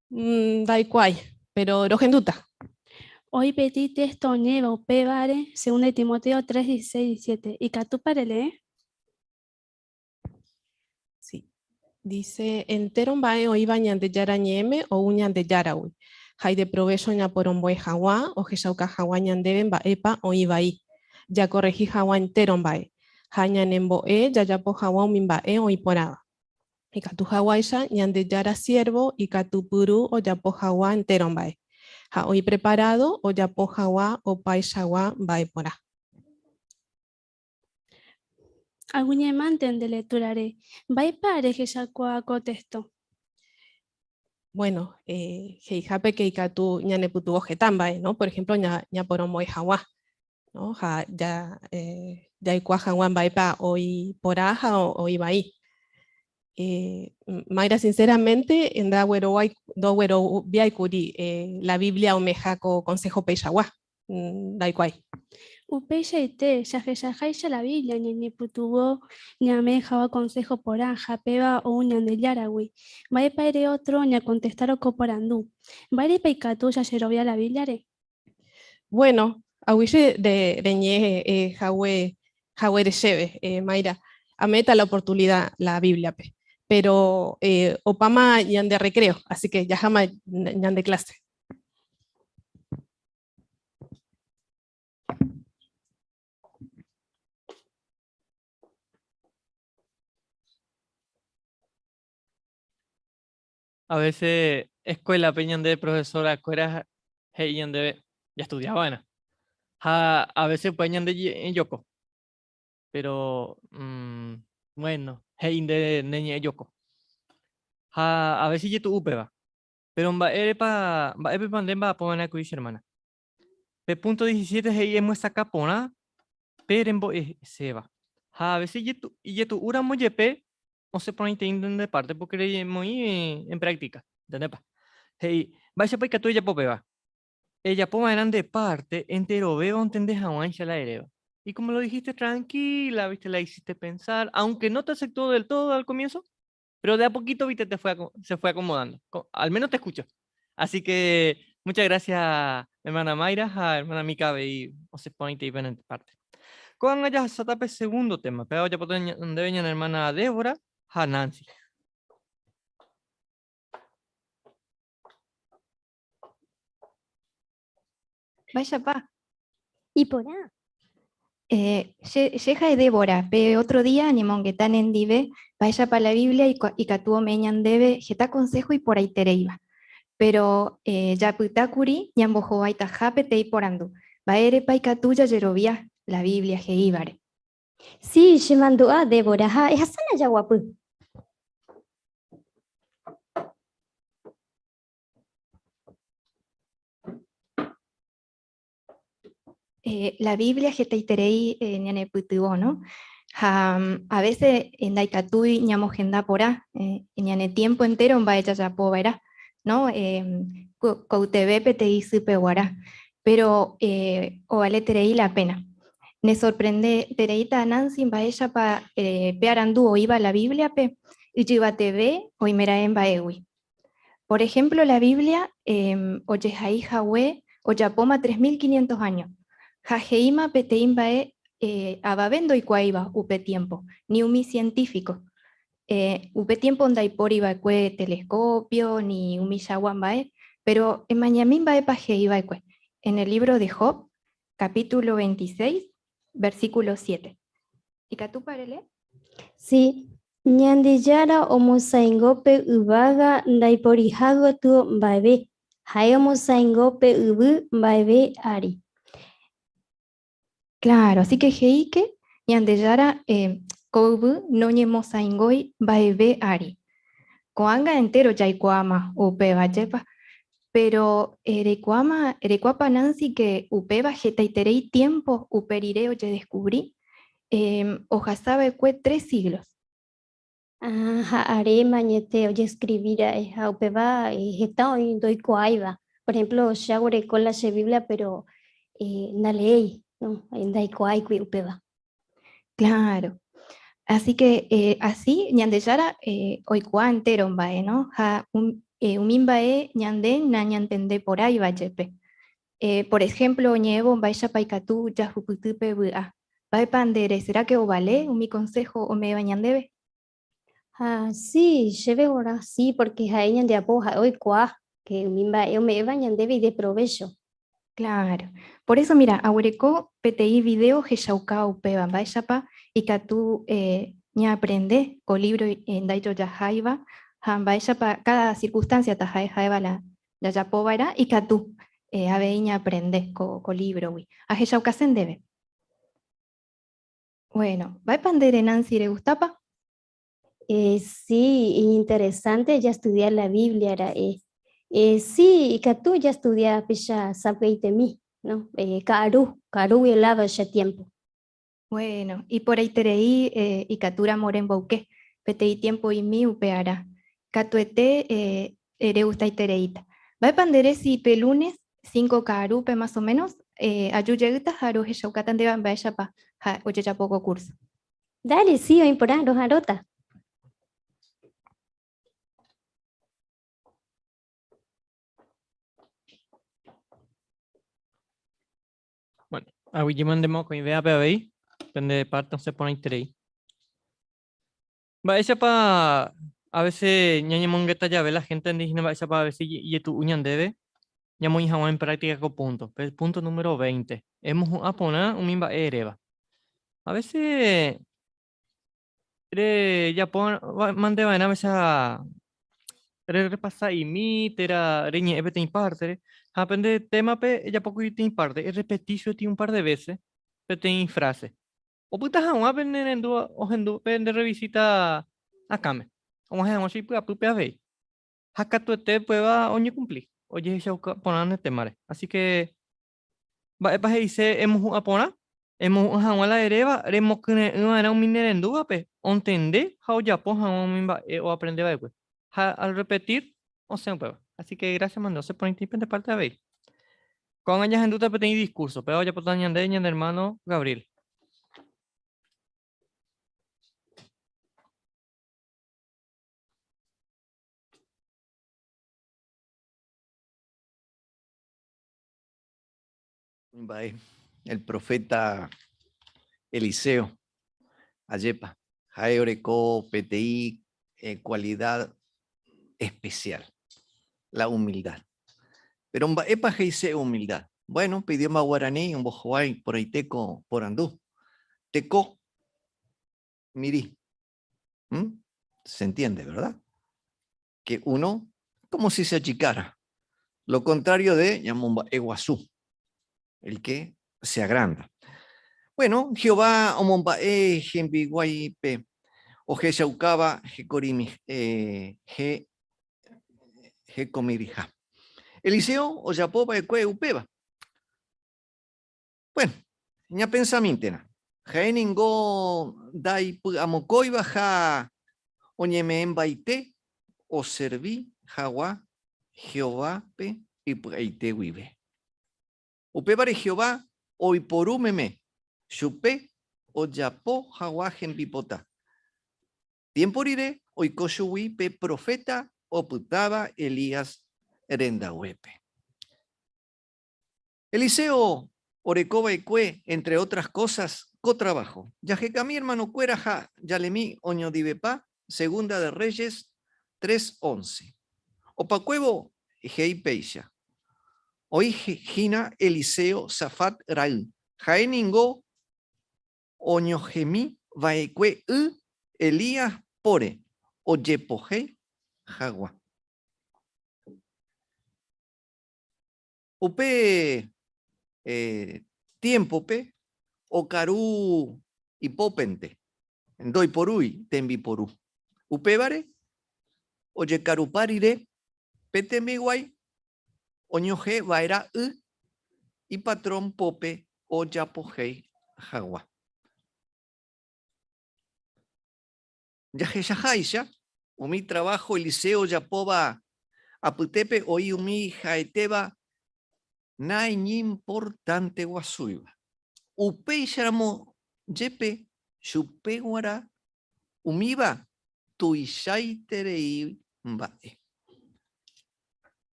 S13: Ndaikuaái, péro rohendúta.
S11: Oĩ peteĩ téxto oñe'ẽva upévare, segunda de Timoteo 3, 16, 17. Ikatúpa relee?
S13: Sí. Dice, entéro mba'e oĩva Ñandejára Ñe'ẽme ou Ñandejáragui, ha ideprovécho ñaporombo'e hag̃ua, ohechauka hag̃ua ñandéve mba'épa oĩ vai, jakorrehi hag̃ua entéro mba'e, ha ñanembo'e jajapo hag̃ua umi mba'e oĩ porãva. Ikatu haguáicha Ñandejára siérvo ikatupyru ojapo hag̃ua entéro mba'e, ha oĩ preparádo ojapo hag̃ua opaichagua mba'e porã.
S11: Aguyjemante nde lectura-re. Mba'épa rehechakuaa ko texto?
S13: Bueno, he'ihápe ke ikatu ñanepytyvõ heta mba'e, no? Por ejemplo, ñaporombo'e hag̃ua, no? Ha jaikuaa hag̃ua mba'épa oĩ porã ha oĩ vai. Mayra, sinceramente, ndagueroviái kuri la Biblia ome'ẽha ko consejo peichagua. ndaikuaái.
S11: Upeichaite, jahechaháicha la Biblia ñañepytyvõ ñame'ẽ hag̃ua konsého porã ha péva ou Ñandejáragui. Mba'épa ere ótro ñakontestárõ ko porandu? Mba'érepa ikatu jajerovia la Bíbliare?
S13: Bueno, aguyje reñe'ẽ hague haguére chéve, Mayra. Ame'ẽta la oportunida la Bíbliape. Péro opáma ñande recreo, así que jaháma ñande clase.
S1: A veces escuela-pe ñande profesora-kuéra he'i ñandéve jastudia va'erã. Ha a veces upéva ñande joko. Pero, bueno, he'i nde ne ñe'ẽ joko. Ha a veces ijetu'u upéva. Pero mba'érepa, mba'épepa nde mba'apo va'erã kuri che hermana? Pe punto 17 he'i emyesakã porã pe rembo'eséva. Ha a veces ijetu'úramo jepe osẽ porãiteínte nde parte porque reñemoĩ en práctica. Entendépa? He'i, mba'éichapa ikatu ejapo péva? Ejapo va'erã nde parte enterovéva ontende hag̃uáicha la eréva. Y como lo dijiste tranquila, viste, la hiciste pensar, aunque no te aceptó del todo al comienzo, pero de a poquito, viste, te fue, se fue acomodando. Al menos te escucho. Así que muchas gracias, hermana Mayra, ha hermana Mica, avei osẽ porãitei pene parte. Ko'ág̃a jahasáta pe segundo tema, péva ojapóta ñandéve ñane hermana Débora ha Nancy.
S7: Mba'éichapa?
S14: Iporã.
S7: Eh, che, che ha'e Débora, pe otro día añemongeta nendive mba'éichapa la Biblia ikatu ome'ẽ ñandéve heta consejo iporãitereíva. Pero eh, japyta kuri ñambohovaitaha peteĩ porandu, mba'érepa ikatu jajerovia la Biblia he'ívare?
S14: Sí, chemandu'a Débora, ha ehasána jaguapy.
S7: Eh, la Biblia hetaiterei eh, ñanepytyvõ, no? Ha mm, a veces eh, ndaikatúi ñamohenda porã eh, ñane tiempo entero mba'e jajapova'erã, no? Eh, koyteve peteĩ sýpe guarã, pero eh, ovaleterei la pena. Ne sorprendetereíta Nancy mba'éichapa eh, pe arandu oĩva la Biblia-pe ijyvateve oimeraẽ mba'égui. Por ejemplo, la Biblia eh, ojehai hague ojapóma 3500 áño, ha he'íma peteĩ mba'e eh, avave ndoikuaáiva upe tiempo, ni umi científico. Eh, upe tiempo ndaipóri va'ekue telescopio ni umichagua mba'e, pero emañami mba'épa he'i va'ekue en el libro de Job, capítulo 26, versículo 7. Ikatúpa relee?
S14: Sí, Ñandejára omosaingo pe yvága ndaiporiha gotyo mba'eve, ha'e omosaingo pe yvy mba'eve ári.
S7: Claro, así que he'íke Ñandejára ko yvy noñemosaingói mba'eve ári. Ko'ág̃a entéro jaikuaáma upéva, ajépa? Péro reikuaáma, reikuaápa Nancy ke upéva hetaiterei tiémpo upe rire ojedeskuvri? Ohasa va'ekue tres siglos.
S14: Ha aréma añete ojeskrivi ra'e ha upéva heta oĩ ndoikuaáiva. Por ehémplo, che aguereko la che Biblia péro ndaleéi, no, ndaikuaáigui upéva.
S7: Claro. Así que asi Ñandejára oikuaa entéro mba'e, no? Ha umi mba'e ñande nañantende porãiva jepe. Por ejemplo, oñe'ẽvo mba'éichapa ikatu jahupyty pe vy'a. Mba'épa nde ere, será que ovale umi consejo ome'ẽva ñandéve?
S14: Ha sí, chéve g̃uarã sí, porque ha'e ñandeapo ha'e oikuaa que umi mba'e ome'ẽva ñandéve ideprovécho.
S7: Claro. Por eso, mira, aguereko peteĩ video ohechaukáva upéva, mba'éichapa ikatu ñaaprende ko libro ndaijojaháiva ha mba'éichapa cada circunstancia taha'e ha'éva la Jajapo va'erã ikatu avei ñaaprende ko lívrogui. Ahechaukase ndéve. Bueno, mba'épa ndére Nancy regustápa?
S14: Sí, iñinteresante jastudia la Biblia ra'e. Sí, ikatu jastudia péicha sapy'aitemi, no? Ka'aru, ka'arúgui oláva che tiempo.
S7: Bueno, iporãiterei ikatúramo remboyke peteĩ tiempo'imi upearã. Katuete regustaitereíta. Mba'épa nde ere si pe lunes cinco ka'arúpe más o menos aju jeýta ha rohechaukáta ndéve mba'éichapa ha ojejapo ko curso?
S14: Dale, sí, oĩ porã, roha'arõta.
S1: Bueno, aguyje mante mokõivévape avei, pende parte osẽ porãiterei. Mba'éichapa a veces ñañemongeta jave la gente ndi hína mba'éichapa a veces ijetu'u ñandéve ñamoĩ hag̃ua en práctica ko punto, pe punto número 20, emohu'ã porã umi mba'e eréva. A veces rejapo mante va'erã avece. Rerrepasa'imi térã reñe'ẽ peteĩ pártere, ha pende témape ejapókuri peteĩ párte, errepeti chueti un par de vése peteĩ fráse. Opyta hag̃ua pene rendu ohendu pende rrevisíta akãme, og̃uahẽ hag̃ua che ipy'apýpe avei. Ha katuete upéva oñekumpli, ojehechauka porã ne témare. Así ke Mba'épa he'ise emohu'ã porã? Emohu'ã hag̃ua la eréva remokyre'ỹ va'erã umi nerendúvape ontende ha ojapo hag̃ua umi mba'e oaprende va'ekue. Ha al repetir osẽ upéva. Así que gracias mante, osẽ porãite pende parte avei. Ko'ág̃a jahendúta peteĩ discurso, péva ojapóta ñande ñane hermano Gabriel.
S15: El profeta Eliseo, ajépa, ha'e oreko peteĩ eh, cualidad especial, la humildad. Pero mba'épa he'ise humildad? Bueno, pe idioma guarani ombohovái porãite ko porandu. Teko mirĩ. ¿Mm? Se entiende, ¿verdad? Que uno, como si se achicara. Lo contrario de ñamomba'e guasu, el que se agranda. Bueno, Jehová omomba'e hembiguáipe ohechaukáva hekorimi, eh, he, hekomiriha. Eliseo ojapo va'ekue upéva. Bueno, ñapensamíntena. Ha'e ningo ndaipy'amokõiva ha oñeme'ẽmbaite oservi hag̃ua Jehovápe ipy'aite guive. Upévare Jehová oiporu meme chupe ojapo hag̃ua hembipota. Tiémpo rire oiko chugui pe proféta opytáva Elías rendaguépe. Eliseo oreko va'ekue, entre otras cosas, ko trabajo. Jahekami hermanokuéra ha jalemi oñondivepa Segunda de Reyes 3:11. Opakuévo he'i péicha, Oĩ hína Eliseo Safat ra'y, ha'e ningo oñohẽmi va'ekue y Elías póre ojepohéi hag̃ua. Upe tiémpope okaru ipópente, ndoiporúi tembiporu. Upévare, ojekarupa rire pe tembiguái oñohẽ va'erã y ipatrón pópe ojapohéi hag̃ua. Jahechaháicha, umi traváho Eliseo ojapóva apytépe oĩ umi ha'etéva naiñimportanteguasúiva. Upéicharamo jepe chupe g̃uarã umíva tuichaiterei mba'e.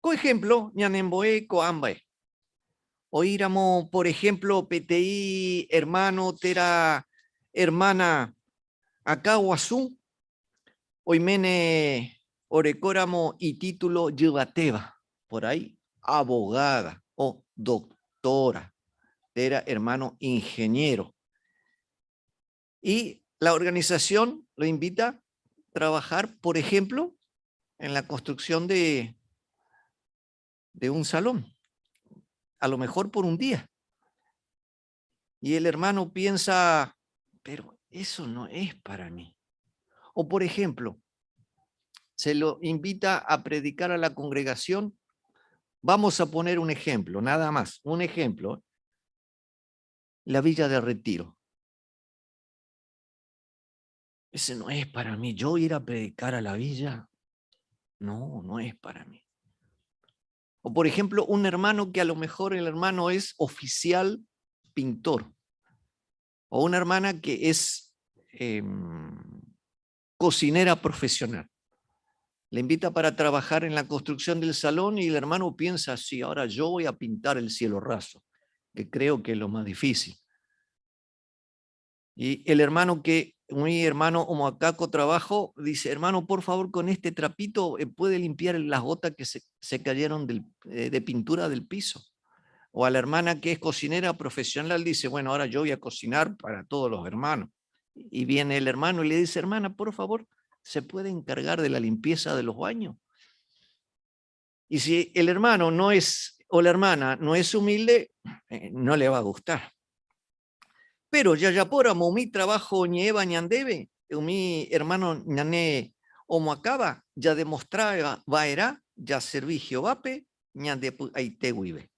S15: Ko ehémplo ñanembo'e ko'ã mba'e. Oĩramo por ehémplo peteĩ ermáno térã ermána Akã guasu oiméne orekóramo itítulo jyvatéva, por ahí abogada o doctora térã hermano ingeniero. Y la organización lo invita a trabajar, por ejemplo, en la construcción de, de un salón, a lo mejor por un día. Y el hermano piensa, pero eso no es para mí. O por ejemplo, se lo invita a predicar a la congregación. Vamos a poner un ejemplo, nada más, un ejemplo. La villa de retiro. Ese no es para mí. Yo ir a predicar a la villa, no, no es para mí. O por ejemplo, un hermano que a lo mejor el hermano es oficial pintor. O una hermana que es em, cocinera profesional. Le invita para trabajar en la construcción del salón y el hermano piensa, sí, ahora yo voy a pintar el cielo raso, que creo que es lo más difícil. Y el hermano que, un hermano como acá con trabajo, dice, hermano, por favor, con este trapito eh, puede limpiar las gotas que se, cayeron eh, de pintura del piso. O a la hermana que es cocinera profesional dice, bueno, ahora yo voy a cocinar para todos los hermanos. Y viene el hermano y le dice, hermana, por favor, ¿se puede encargar de la limpieza de los baños? Y si el hermano no es, o la hermana no es humilde, eh, no le va a gustar. Pero yayapóramo mi trabajo ñeva ñandebe, mi hermano ñane omoacaba, ya demostraba vaerá, ya serví Jehovápe, ñande aiteguibe.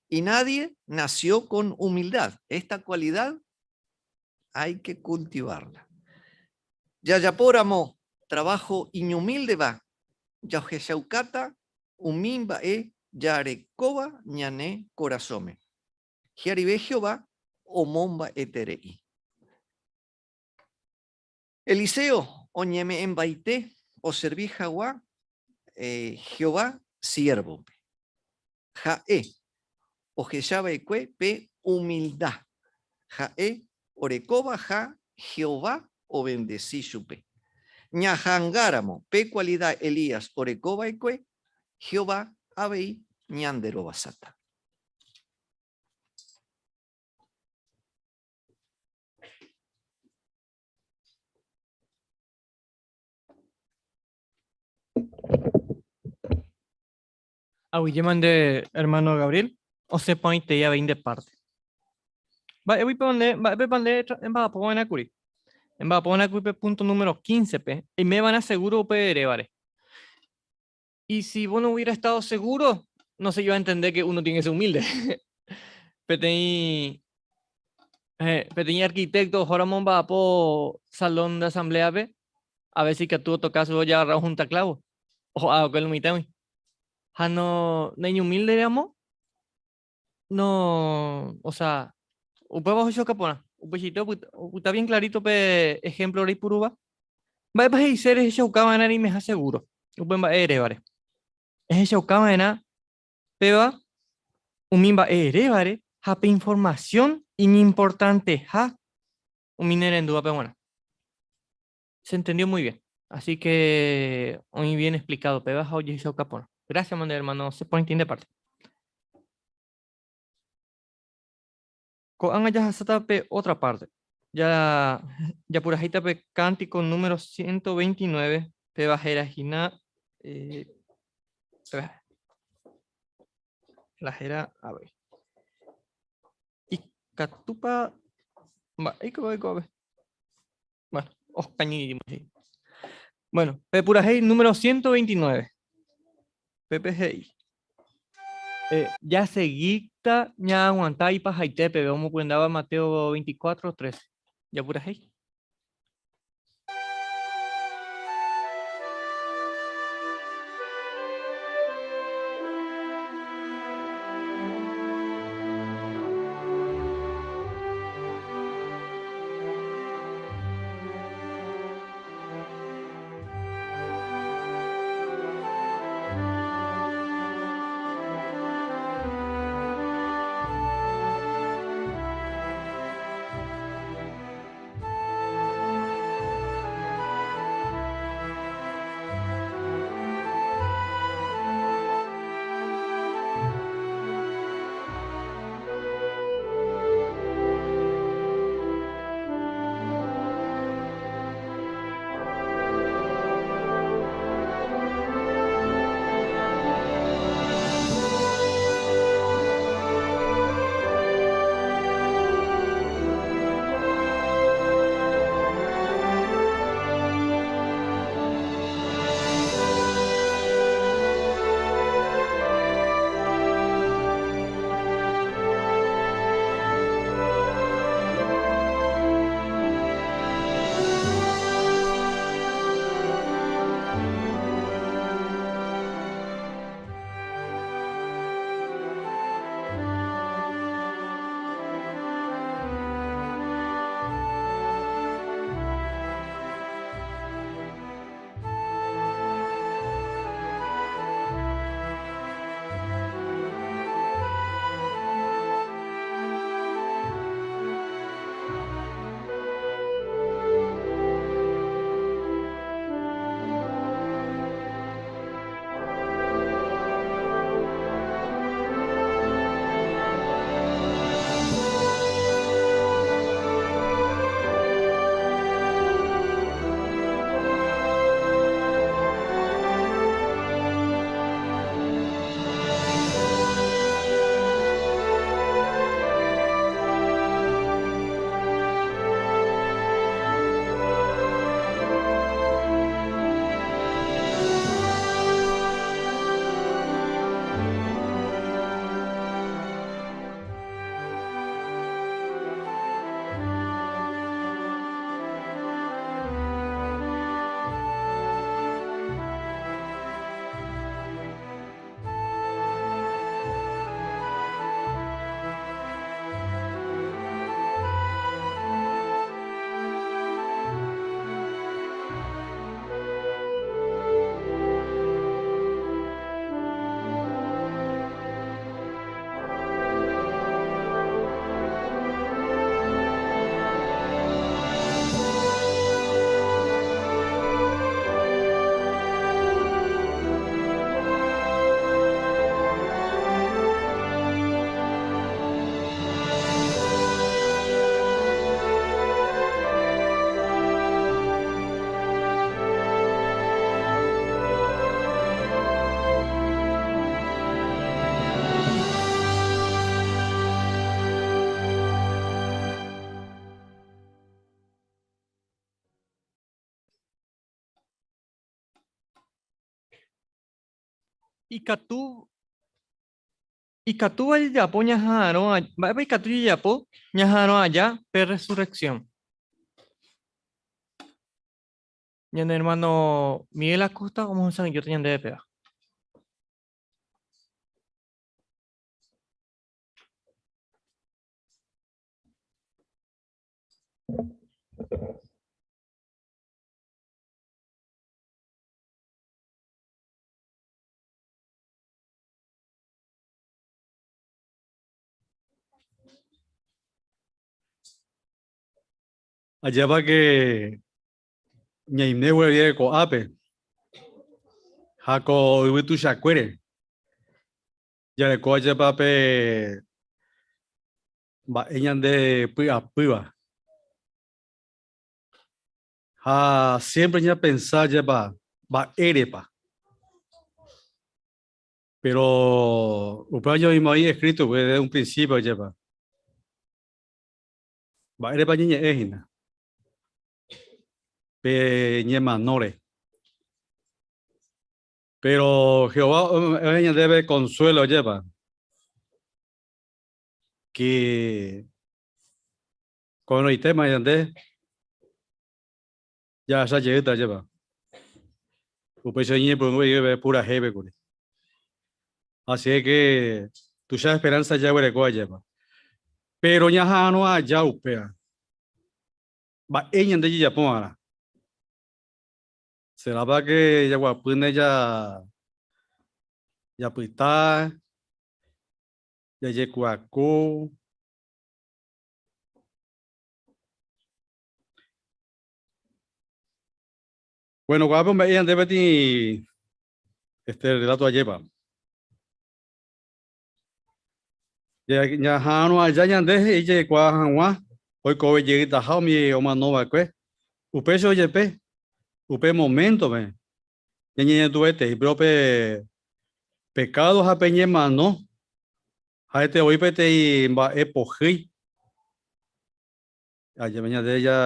S15: Y nadie nació con humildad. Esta cualidad hay que cultivarla. Yayapóramo, trabajo iñumilde va, yahechaukáta umi mba'e jarekóva ñane korasõme. Hi'arive Jehová omomba'eterei. Eliseo oñeme'ẽmbaite oservi hag̃ua eh, Jehová siérvope. Ha'e ohechava'ekue pe humilda ha'e orekóva ha Jehová obendesi chupe. Ñaha'angáramo pe kualida Elías orekova'ekue, Jehová avei ñanderovasáta.
S1: Aguyje nde hermano Gabriel, osẽ porãitei avei nde parte. Mba'éguipa nde, mba'épepa nde emba'apova'erã kuri? Emba'apova'erã kuri pe punto número 15-pe, eimeva'erã seguro upe erévare. Y si vos no hubiera estado seguro, no se iba a entender que uno tiene que ser humilde. Peteĩ, eh, peteĩ arquitecto ohóramo omba'apo salón de asamblea-pe, a veces ikatu otoka chupe ojagarra ohunta clavo, oho'ava'ekue lo mitãgui. Ha no, naiñumilde ramo, no, o sea, upéva ohechuka porã. Upeichaite opyta bien clarito pe ejemplo reipurúva. Mba'épa he'ise rehechauka va'erã reimeha seguro upe mba'e erévare? Ehechauka va'erã péva umi mba'e erévare ha pe información iñimportanteha umi nerendúvape g̃uarã. Se entendió muy bien. Así que oĩ bien explicado péva ha ojehechauka porã. Gracias, mande hermano, se porãite nde parte. Ko'ág̃a jahasáta pe otra parte. Ja, japurahéita pe cántico número 129, péva héra hína eh, la héra, a ver. Ikatúpa mba'éiko oiko Bueno, oscañy he'i. Bueno, pe purahéi número 129. Pepe he'i. Eh, jasegíta ñaaguanta ipahaite peve omopyendáva Mateo 24, 13. Japurahéi. Ikatu Ikatúva jajapo ñaha'arõ Mba'épa ikatu jajapo ñaha'arõ aja pe resurrección? Ñane hermano Miguel Acosta omohesa'ỹijóta ñandéve péva.
S16: Ajépa ke ñaime guerie ko'ápe ha ko yvy tuichakuére jareko ajépa pe mba'e ñande py'apýva ha siempre ñapensa ajépa mba'érepa. Pero upéva ñoĩmoĩ escrito pues, desde un principio ajépa. Mba'érepa ñeñe'ẽ hína? Pe ñemanóre. Pero Jehová ome'ẽ ñandéve consuelo ajépa. Que ko'ẽrõitéma ñande Jahacha jeýta ajépa. Upéicha oñeñepyrũ jeyve purahéipe kuri. Así es que tuicha esperanza jaguereko ajépa. Pero ñaha'arõ aja upéva, mba'e ñande jajapo va'erã? Serápa que jaguapýne ja japyta, jajekuaku? Bueno, ko'ápe ombe'e ñande peteĩ este relato ajépa. Ñaha'arõ aja ñande he'i jaikuaa hag̃ua oikove jeytaha umi omano va'ekue. Upéicha ojepe, upe moméntope ñañeñanduetei, péro pe pekádo ha pe ñemano ha'ete voi peteĩ mba'e pohýi. Ajeve ñande ya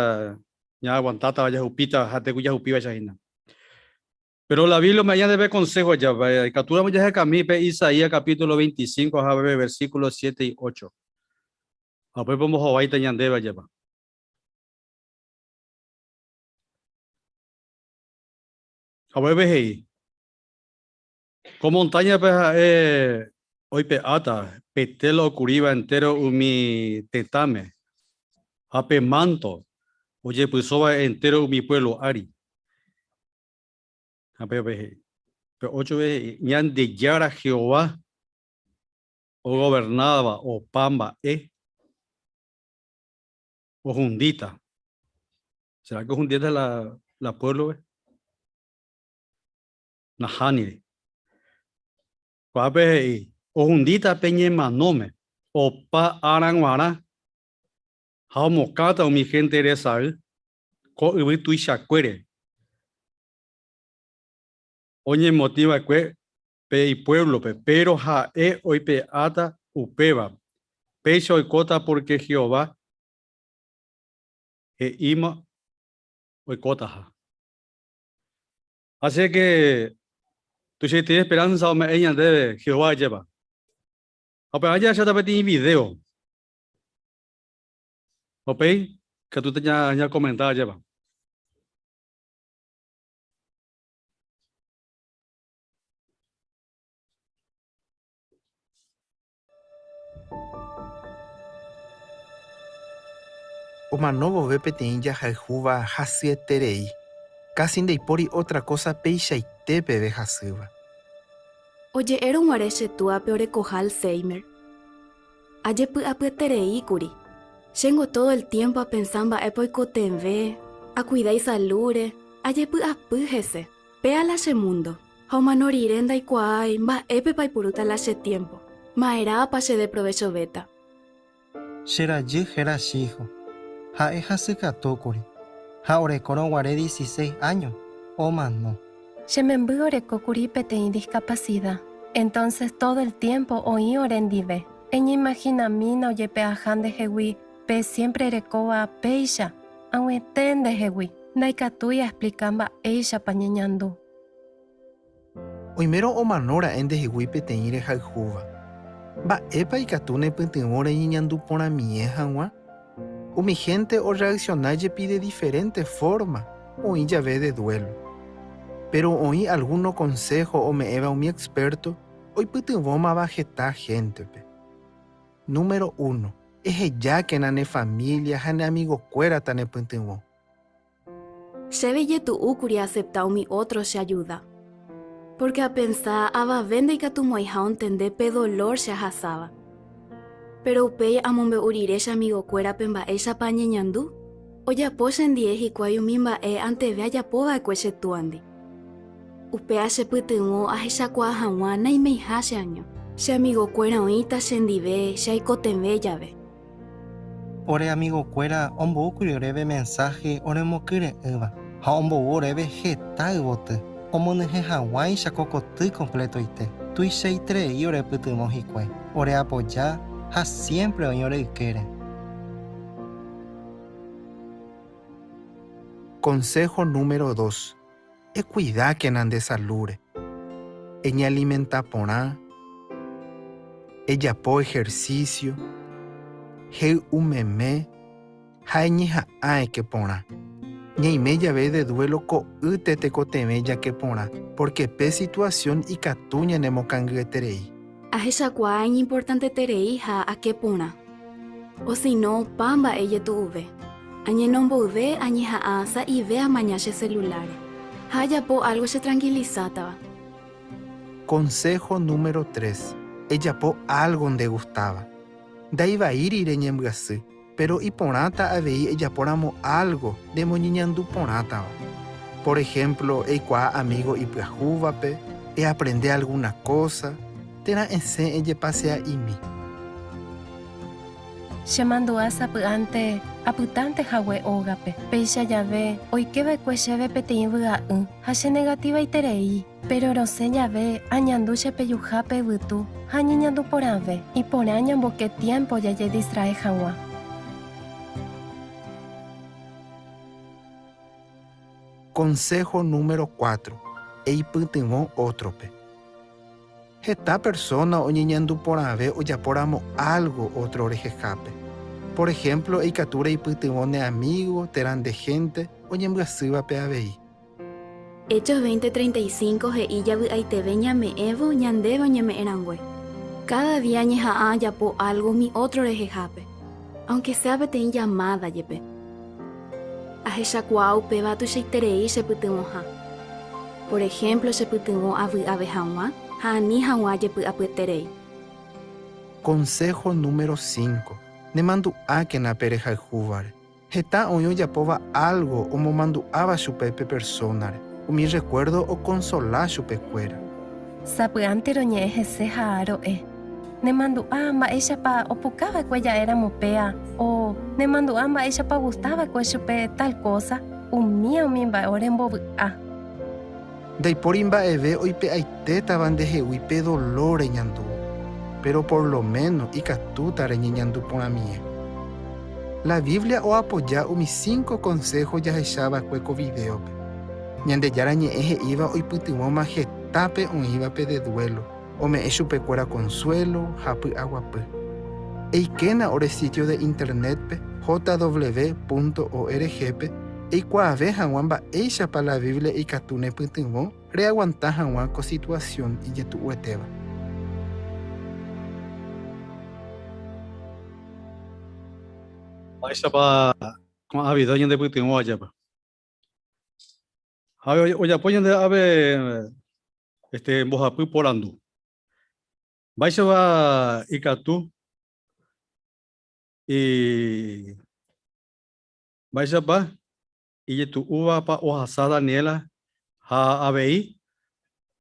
S16: ñaaguantátava, jahupíta, ha teku jahupívaicha hína. Pero la Biblia ome'ẽ ñandéve consejo aja, ikatúramo jahekami pe Isaías capítulo 25 ha pe versículo 7 y 8. Ha upépe ombohováita ñandéve ajépa. Ha upépe he'i, Ko montáñape ha'e oipe'áta pe téla okuríva entéro umi tetãme ha pe mánto ojepysóva entéro umi puévlo ári. Ha pévape he'i, pe óchope he'i, Ñandejára Jehová ogovernáva opa mba'e ohundíta. Será ke ohundíta la puévlope? Nahániri. Ko'ápe he'i, Ohundíta pe ñemanóme opa ára g̃uarã ha omokãta umi hénte resay ko yvy tuichakuére oñemotĩ va'ekue pe ipuévlope, péro ha'e oipe'áta upéva. Péicha oikóta pórke Jehová he'íma oikotaha. Así que tuichaite esperanza ome'ẽ ñandéve Jehová ajépa. Ha upéva jahecháta peteĩ video. Upéi katu ñakomenta ajépa.
S3: Omano vove peteĩ jahayhúva hasyeterei, kási ndaipóri ótra kósa peichaite peve hasýva.
S17: Oje'érõ guare che túape orekoha Alzheimer, ajepy'apyeterei kuri. Chéngo tódo el tiémpo apensa mba'épa oikotevẽ, akuida isalúre, ajepy'apy hese. Péa la che múndo. Ha omano rire ndaikuaái mba'épepa aipurúta la che tiémpo, ma'erãpa chedeprovechovéta.
S18: Che rajy héra Chiho. Ha'e hasykatúkuri, ha orekórõ guare dieciséis áño, omano.
S19: Che memby orekókuri peteĩ diskapasida, entónses tódo el tiémpo oĩ orendive. Eñeimahinamína ojepe'aha ndehegui pe siémpre erekóva péicha, ag̃uiete ndehegui. Ndaikatúi aexplika mba'éichapa ñeñandu.
S18: Oimérõ omano ra'e ndehegui peteĩ rehayhúva, mba'épa ikatu nepytyvõ reñeñandu porãmie hag̃ua? Umi hénte orreaksiona jepi de diferénte fórma oĩ jave de duélo. Péro oĩ algúno konsého ome'ẽva umi expérto oipytyvõmava heta héntepe. Número uno, ehejákena ne família ha ne amigokuéra tanepytyvõ.
S17: Chéve ijetu'úkuri aasepta umi ótro cheajuda, pórke apensa avave ndaikatumo'ãiha ontende pe dolór che ahasáva. Péro upéi amombe'u rire che amigokuérape mba'éichapa añeñandu, ojapo chendie hikuái umi mba'e anteve ajapo va'ekue che túandi. Upéva chepytyvõ ahechakuaa hag̃ua naimeiha cheaño. Che amigokuéra oĩta chendive che aikotevẽ jave.
S18: Ore amigokuéra omboúkuri oréve mensáhe oremokyre'ỹva ha ombou oréve heta yvoty, omonyhẽ hag̃uáicha ko koty kompletoite. Tuichaiterei orepytyvõ hikuái, oreapoja ha siémpre oĩ ore ykére. Konsého número dos, Ekuidákena nde salúre. Eñealimenta porã, ejapo ehersísio, hey'u meme ha eñeha'ã eke porã. Ñaime jave de duélo ko'ýte tekotevẽ jake porã, pórke pe situasión ikatu ñanemokangyeterei.
S17: Ahechakuaa iñimportanteterei ha ake porã. Osino opa mba'e jetu'uve. Añeno mboyve añeha'ã sa'ive amaña che selulárre. Ha ajapo álgo chetrankilizátava.
S18: Konsého número tres, Ejapo álgo ndegustáva. Ndaivaíri reñembyasy, péro iporãta avei ejapóramo álgo nemoñeñandu porãtava. Por ehémplo, eikuaa amígo ipyahúvape, eaprende algúna kósa, térã esẽ ejepasea'imi.
S19: Chemandu'a sapy'ánte apytánte hague ógape. Péicha jave oike va'ekue chéve peteĩ vy'a'ỹ ha chenegatívaiterei. Péro rosẽ jave añandu che pejuhápe yvytu ha añeñandu porãve. Iporã ñamboke tiémpo jajedistrae hag̃ua.
S18: Konsého número cuatro, Eipytyvõ ótrope. Heta persóna oñeñandu porãve ojapóramo álgo ótro rehehápe. Por ehémplo, ikatu reipytyvõ ne amígo térã nde hénte oñembyasývape avei.
S17: Hechos 20:35 he'i javy'aiteve ñame'ẽvo ñandéve oñeme'ẽ rangue. Káda día añeha'ã ajapo álgo umi ótro rehehápe, aunke sea peteĩ llamáda jepe. Ahechakuaa upéva tuichaiterei chepytyvõha. Por ehémplo chepytyvõ avy'ave hag̃ua ha ani hag̃ua ajepy'apyeterei.
S18: Konsého número cinco, Nemandu'ákena pe rehayhúvare. Heta oĩ ojapóva álgo omomandu'áva chupe pe persónare, umi rrekuérdo okonsola chupekuéra.
S19: Sapy'ánte roñe'ẽ hese ha ro'e, Nemandu'a mba'éichapa opuka va'ekue ja'éramo péa o Nemandu'a mba'éichapa ogusta va'ekue chupe tal kósa, umía umi mba'e orembovy'a.
S18: Ndaipóri mba'eve oipe'aitétava ndehegui pe dolór reñandúva, péro por lo méno ikatúta reñeñandu porãmie. La Biblia oapoja umi cinco konsého jahecha va'ekue ko vidéope. Ñandejára Ñe'ẽ he'íva oipytyvõma hetápe oĩvape de duélo, ome'ẽ chupekuéra konsuélo ha py'aguapy. Eikéna ore sítio de Internétpe jw.org-pe eikuaave hag̃ua mba'éichapa la Biblia ikatu nepytyvõ reaguanta hag̃ua ko situasión ijetu'uetéva.
S16: Mba'éichapa ko'ã video ñandepytyvõ ajépa? Ha ojapo ñande ave este mbohapy porandu. Mba'éichapa ikatu y mba'éichapa ijetu'úvapa ohasa Daniela ha avei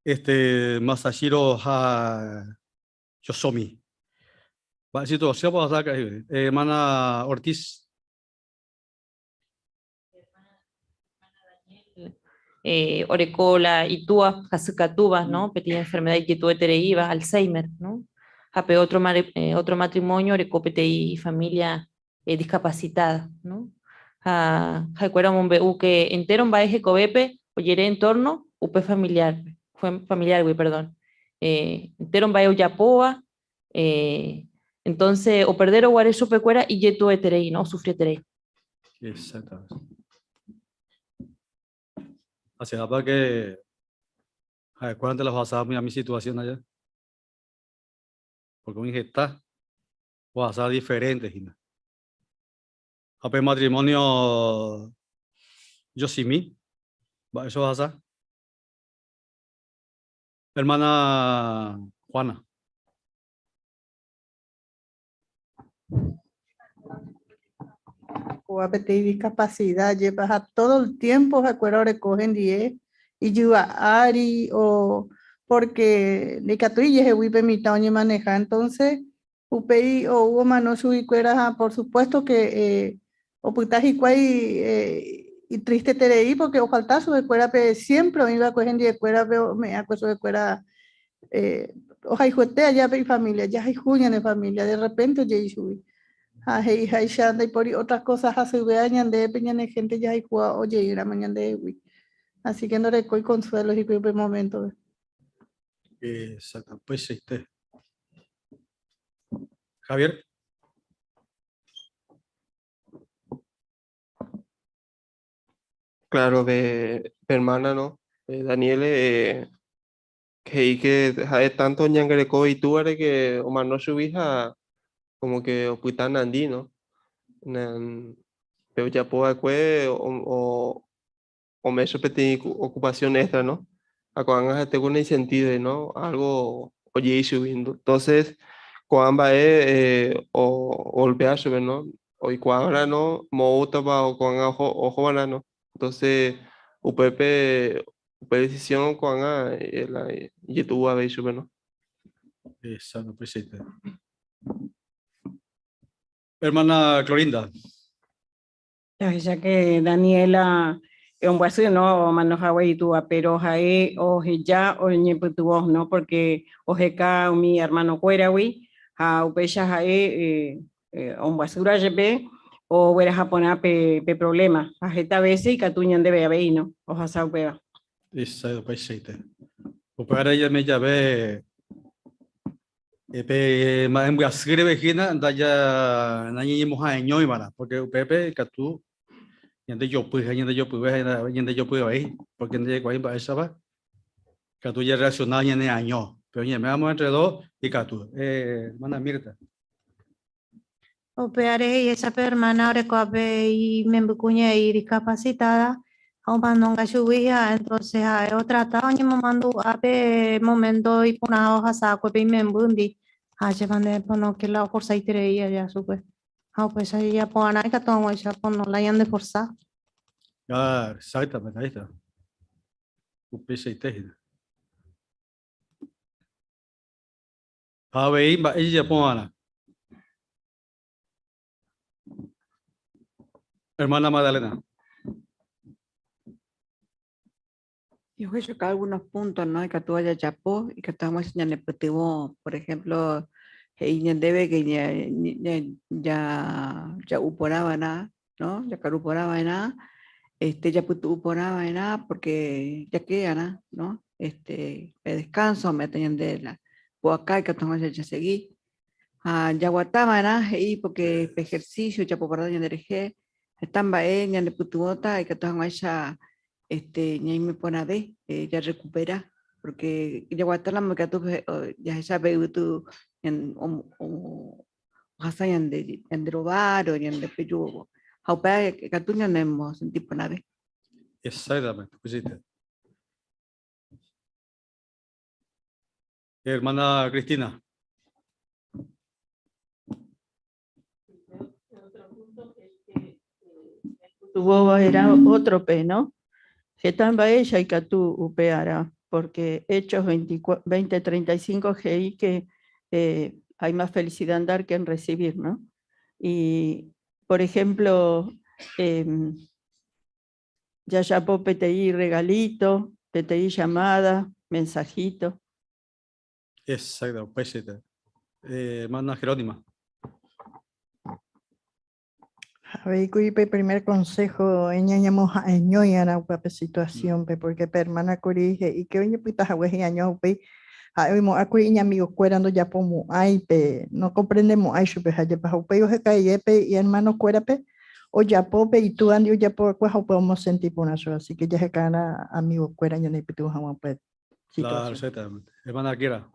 S16: este Masashiro ha Yosomi. Mba'e situación-pa ohasa ka'i hermana Ortiz?
S8: Eh, oreko la itúa hasykatúva, ¿no? Peteĩ enfermedad ijetu'uetereíva, Alzheimer, ¿no? Ha pe otro, eh, otro matrimonio oreko peteĩ ifamilia eh, discapacitada, ¿no? Ha ha'ekuéra omombe'u que entero mba'e hekovépe ojere en torno upe familiar-pe. Familiar-gui, perdón. Entéro mba'e ojapóva, entonces operdérõ guare chupekuéra ijetu'ueterei, no? Osufrieterei.
S16: Exactamente. Hacia para que ha'ekuérante la ohasa a mi situación allá. Porque umi heta ohasa diferente hína. Ha pe matrimonio Yosimi, mba'éicha ohasa? Hermana Juana.
S9: Kóva peteĩ discapacidad jepa ha todo el tiempo ha'ekuéra oreko hendie ijyva ári o porque ndaikatúi ijehegui pe mitã oñemaneha entonces upéi ou omano chuguikuéra ha por supuesto que opyta hikuái itristeterei porque ofalta chupekuéra pe siempre oĩva'ekue hendiekuéra pe ome'ẽakue chupekuéra ohayhuete aja pe ifamilia, jahayhu ñane familia, de repente ojei chugui. Ha he'iháicha ndaipóri otra cosa hasyvéva ñande pe ñane gente jahayhúva ojeíramo ñandehegui. Así que ndorekói consuelo hikuái upe momento-pe.
S16: Exacto, upeichaite. Javier.
S12: Claro, pe hermana, no? Daniel, he'i que ha'e tanto oñangareko itúvare que omano chugui ha como que opyta nandi, no? Pe ojapo va'ekue o ome'ẽ chupe peteĩ ocupación extra, no? Ha ko'ág̃a ha'ete ku naisentídoi, no? Algo ojei chugui. Entonces, ko'ã mba'e ogolpea chupe, no? Oikuaava'erã, no? Moõtapa ko'ág̃a ohova'erã, no? Entonces, upépe upe decisión ko'ág̃a la ijetu'u avei chupe, no?
S16: Exacto, upeichaite. Hermana Clorinda.
S20: Jahecha que Daniela ombyasy, no, omano hague itúva, pero ha'e oheja oñepytyvõ, no, porque oheka umi hermano-kuéragui ha upéicha ha'e ombyasýra jepe ogueraha porã pe problema ha heta vece ikatu ñandéve avei, no, ohasa upéva.
S16: Upeichaite. Upévare ñame jave pe mba'embyasy reve hína ndaja nañeñemoha'eñóiva'erã, porque upépe ikatu ñande jopy ha ñande jopyve ha ñande jopy vai, porque ndajekuaái mba'éichapa ikatu jarreacciona ñaneaño, pero ñaiméramo entre dos ikatu. Hermana Mirta.
S8: Upévare he'iháicha pe hermana orekóvape imembykuña'i discapacitada ha omanónga chugui ha entonces ha'e otrata oñemomandu'a pe momento iporãva ohasa'akue pe imembýndi ha chépa nde pono que la oforsaiterei aja chupe ha upéicha jajapo'arã ikatu hag̃uáicha pono la ñandeforsa.
S16: Ah, exactamente, ahí está. Upeichaite hína. Ha avei mba'e jejapo va'erã. Hermana Magdalena.
S6: Ohechauka algunos puntos, ¿no? Ikatúva jajapo, ikatu hag̃uáicha ñanepytyvõ, por ejemplo, he'i ñandéve que ja'u porã va'erã, ¿no? Jakaru porã va'erã, este, japytu'u porã va'erã porque jake'arã, ¿no? Este, pe descanso ome'ẽta ñande la pu'aka ikatu hag̃uáicha jasegi. Ha jaguata va'erã he'i porque pe ejercicio ojapo porãta ñanderehe, heta mba'e ñanepytyvõta ikatu hag̃uáicha este, ñaime porãve, jarrecupera, porque jaguatáramo ikatu jahecha pe yvytu ohasa ñande ñande rováre o ñande peju ha upéva ikatu ñanemosenti porãve.
S16: Exactamente, upeichaite. Hermana Cristina.
S5: Tuvo era otro pe, ¿no? Heta mba'éicha ikatu upearã, porque Hechos 20:35 he'i que hay más felicidad en dar que en recibir, ¿no? Y, por ejemplo, jajapo peteĩ regalito, peteĩ llamada, mensajito.
S16: Exacto, upeichaite. Hermana Jerónima.
S10: Avei kuri pe primer consejo ñañemoha'eñói'arã upe situación-pe, porque pe hermana kuri he'i que oñepytahague hi'año upéi ha'e oimo'ãkuri iñamigokuéra ndojapomo'ãi pe nocomprendemo'ãi chupe ha jepe ha upéi ohekaiépe ihermanokuérape ojapo pe itúandi ojapova'ekue ha upe omosenti porã chupe, así que jaheka'arã amigokuéra ñaneipytyvõ hag̃ua upe
S16: Claro,
S10: situación.
S16: exactamente. Hermana Kira.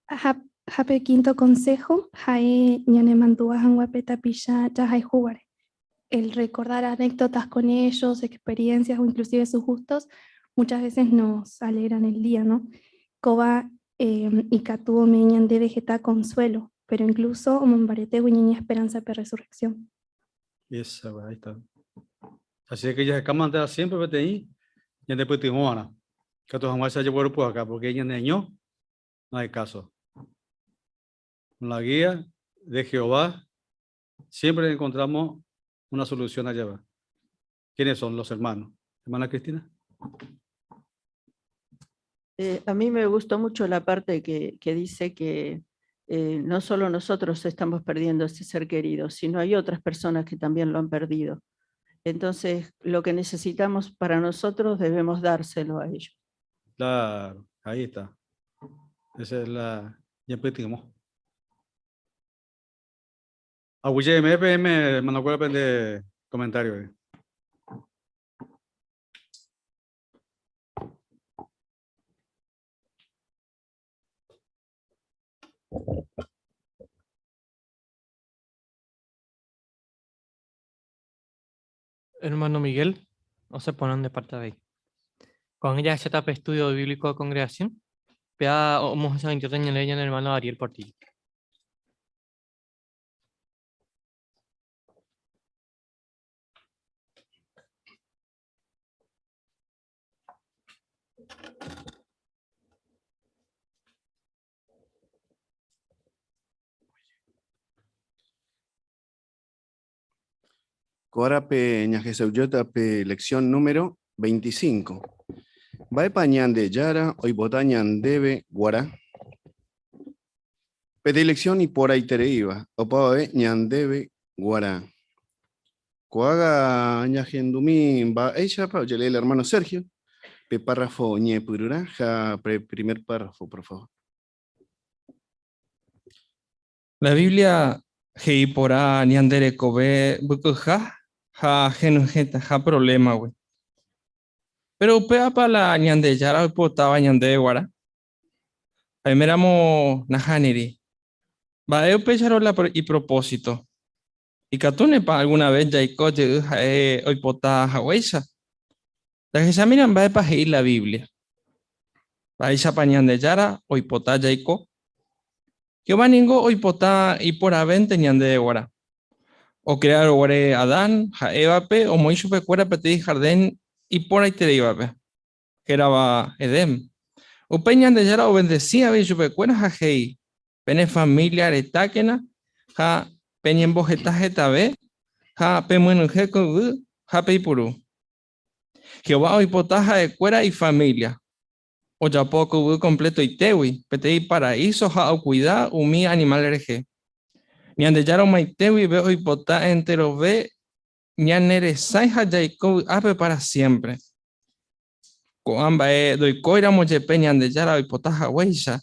S11: Ha, ha pe quinto consejo, ha'e ñanemandu'a hag̃ua pe tapicha jahayhúvare. El recordar anécdotas con ellos, experiencias o inclusive sus gustos, muchas veces nos alegran el día, ¿no? Kóva ikatu ome'ẽ ñandéve heta consuelo, pero incluso omombaretévo ñañe esperanza pe resurrección.
S16: Esa, ahí está. Así que ya mantén siempre peteĩ ñandepytyvõ'arã. Katu hag̃ua jagueropu'aka porque ñaneaño no hay caso. Con la guía de Jehová siempre encontramos una solución allá va. ¿Quiénes son los hermanos? Hermana Cristina.
S5: A mí me gustó mucho la parte que dice que no solo nosotros estamos perdiendo ese ser querido, sino hay otras personas que también lo han perdido. Entonces, lo que necesitamos para nosotros debemos dárselo a ellos.
S16: Claro, ahí está. Esa es la... Ya platicamos. Aguyje, me mandó cuál de comentario.
S1: Hermano Miguel, no se ponen de parte de ahí. Con ella se tapa estudio bíblico de congregación. Vea, vamos a el hermano Ariel Portillo.
S21: Ko árape ñahesaujéta pe lección número 25. Mba'épa Ñandejára oipota ñandéve g̃uarã. Peteĩ lección iporãitereíva, opavave ñandéve g̃uarã. Ko'ág̃a ñahendumi mba'éichapa ojelee el hermano Sergio, pe párrafo ñepyrũrã ha pe primer párrafo, por favor.
S4: La Biblia he'i porã ñande rekove mbykyha ha henyhẽtaha problema-gui. Pero upévapa la Ñandejára oipotáva ñandéve g̃uarã? Oiméramo nahániri. Mba'e upéicharõ la ipropósito? Ikatúnepa alguna vez jaiko jey ha'e oipota haguéicha? Jahechamína mba'épa he'i la Biblia. Mba'éichapa Ñandejára oipota jaiko? Jehová ningo oipota iporãvénte ñandéve g̃uarã. Okreárõ guare Adán ha Évape omoĩ chupekuéra peteĩ hardín iporãitereívape, hérava Edén. Upéi Ñandejára ovendesi avei chupekuéra ha he'i, Pene família retákena ha peñemboheta hetave ha pemyenyhẽ ko yvy ha peipuru. Jehová oipota ha'ekuéra ifamília, ojapo ko yvy kompletoitégui peteĩ paraíso ha okuida umi animál rehe. Ñandejára omaite guive oipota enterove ñaneresãi ha jaiko vy'ápe pára siémpre. Ko'ã mba'e ndoikóiramo jepe Ñandejára oipota haguéicha,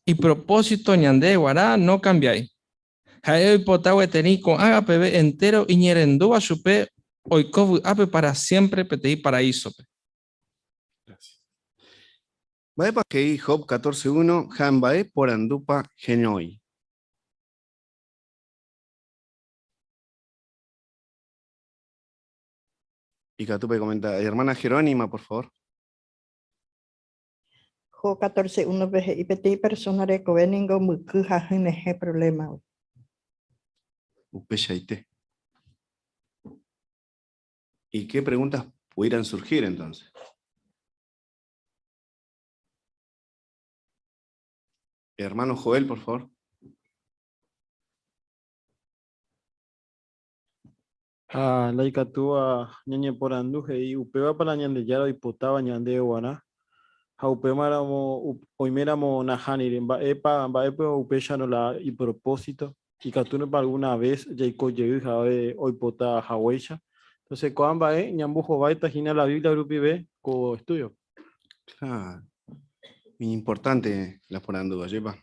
S4: ipropósito ñande guarã nokambiái. Ha'e oipota gueteri ko'ág̃a peve entéro iñerendúva chupe oiko vy'ápe pára siémpre peteĩ paraísope.
S21: Mba'épa he'i Job 14.1 ha mba'e porandúpa heñói? Ikatu pekomenta. Hermana Jerónima, por favor.
S10: Job 14.1-pe he'i peteĩ persona rekove ningo mbyky ha henyhẽ problema-gui.
S21: Upeichaite. ¿Y qué preguntas pudieran surgir entonces? Hermano Joel, por favor.
S2: Ha la ikatúva ñañeporandu he'i upévapa la Ñandejára oipotáva ñandéve guarã, ha upémaramo oiméramo nahániri, mba'épa mba'épa upéicharõ la ipropósito.
S13: Ikatúnepa alguna vez jaiko jey jave oipota haguéicha? Entonces ko'ã mba'e ñambohováita hína la Biblia rupive ko estudio.
S21: Claro. Importante la porandu, ajépa.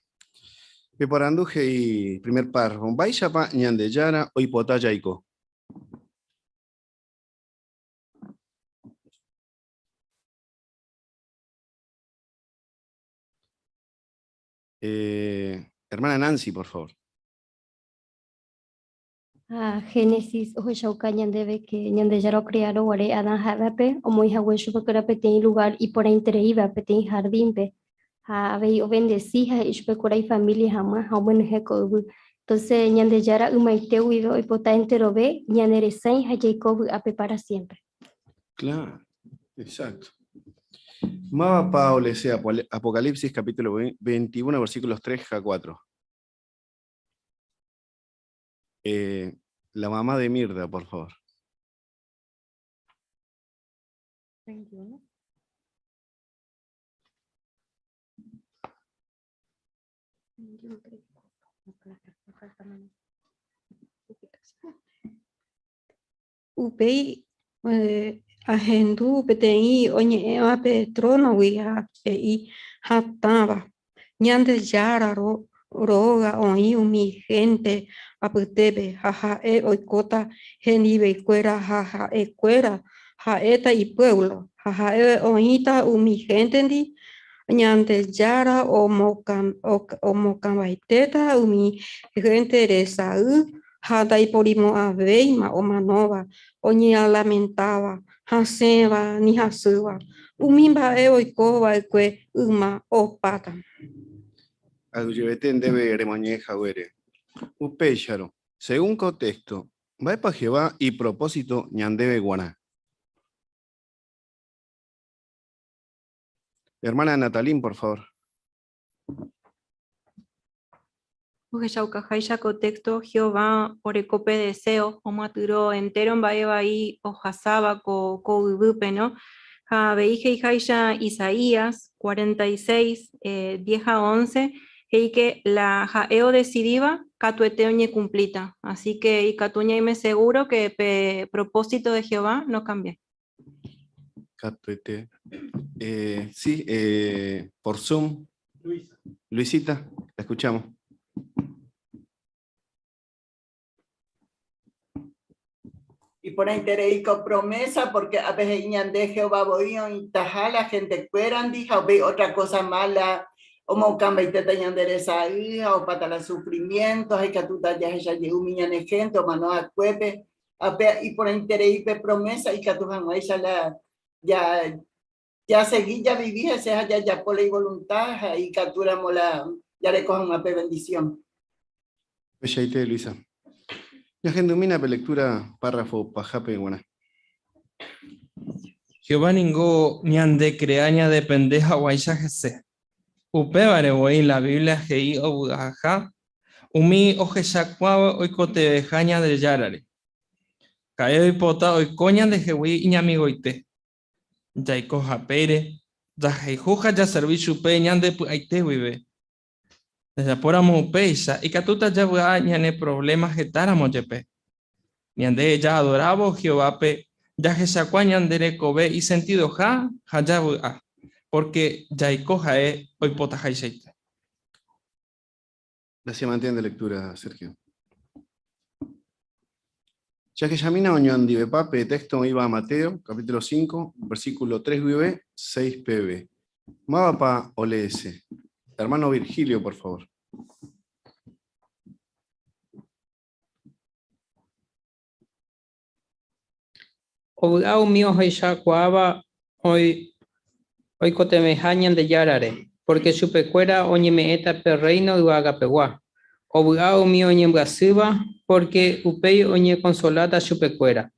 S21: Pe porandu he'i primer párrafo, Mba'éichapa Ñandejára oipota jaiko? Eh, hermana Nancy, por favor.
S14: Ha Génesis ohechauka ñandéve ke Ñandejára okreárõ guare Adán ha Évape omoĩ hague chupekuéra peteĩ lugár iporãitereíva, peteĩ hardínpe. Ha avei ovendesi ha he'i chupekuéra ifamília hag̃ua ha omyenyhẽ ko yvy. Entonce Ñandejára ymaite guive oipota enterove ñaneresãi ha jaiko vy'ápe pára siémpre.
S21: Claro, exacto. Mávapa olese Apocalipsis capítulo 21 versículos 3 a 4. Eh, la mamá de Mirda, por favor.
S8: 21.
S22: Upéi ahendu peteĩ oñe'ẽva pe trónogui ha he'i hatãva, Ñandejára róga oĩ umi hénte apytépe ha ha'e oikóta hendivekuéra ha ha'ekuéra ha'éta ipuévlo, ha ha'e oĩta umi héntendi, Ñandejára omokãmbaitéta umi hénte resay Ha ndaiporimo'ãvéima omanóva, oñealamentáva, hasẽva ni hasýva. Umi mba'e oiko va'ekue yma opáta.
S21: Aguyjevete ndéve remoñe'ẽ haguére. Upéicharõ, según ko texto, mba'épa Jehová ipropósito ñandéve guarã? Hermana Natalín, por favor.
S8: Ohechaukaháicha ko téxto Jehová oreko pe deséo omyatyrõ entéro mba'e vai ohasáva ko ko yvýpe, no? Ha avei he'iháicha Isaías 46, 10 ha 11, he'i ke la ha'e odesidíva katuete oñekumplíta. Así ke ikatu ñaime segúro ke pe propósito de Jehová nokambiái.
S21: Katuete. Eh, sí, eh, por Zoom. Luisa. Luisita, la escuchamos.
S23: Iporãiterei ko promesa porque ápe he'i ñande Jehová voi oĩtaha la hentekuérandi ha upéi otra cosa mala omokãmbaitéta ñande resay ha opáta la sufrimiento ha ikatúta jahecha jey umi ñane hénte omano va'ekuépe Ha pe iporãiterei pe promesa ikatu hag̃uáicha la ja jasegi javivi hese ha jajapo la ivoluntad ha ikatúramo la jareko hag̃ua pe bendición.
S21: Upeichaite, Luisa. Ñahendumína pe lectura párrafo pahápe g̃uarã.
S4: Jehová ningo ñandekrea ñadepende haguãicha hese. Upévare voi la Biblia he'i ovy'aha Umi ohechakuaáva oikotevẽha Ñandejárare. Ha'e oipota oiko ñandehegui iñamigoite. Jaiko hapére, jahayhu ha jaservi chupe ñande py'aite guive. Jajapóramo upéicha, ikatúta javy'a ñane provléma hetáramo jepe. Ñande jaadorávo Jehovápe jahechakuaa ñande rekove isentidoha ha javy'a, pórke jaiko ha'e oipotahaichaite.
S21: Gracias, mantén de lectura, Sergio. Jahechamína oñondivepa pe texto oĩva Mateo, capítulo 5, versículo 3 guive, 6 peve. Mávapa oleese? Hermano Virgilio, por favor.
S24: Ovy'a umi ohechakuaáva oikotevẽha Ñandejárare, pórke chupekuéra oñeme'ẽta pe Rréino yvagapegua. Ovy'a umi oñembyasýva, pórke upéi oñekonsoláta chupekuéra.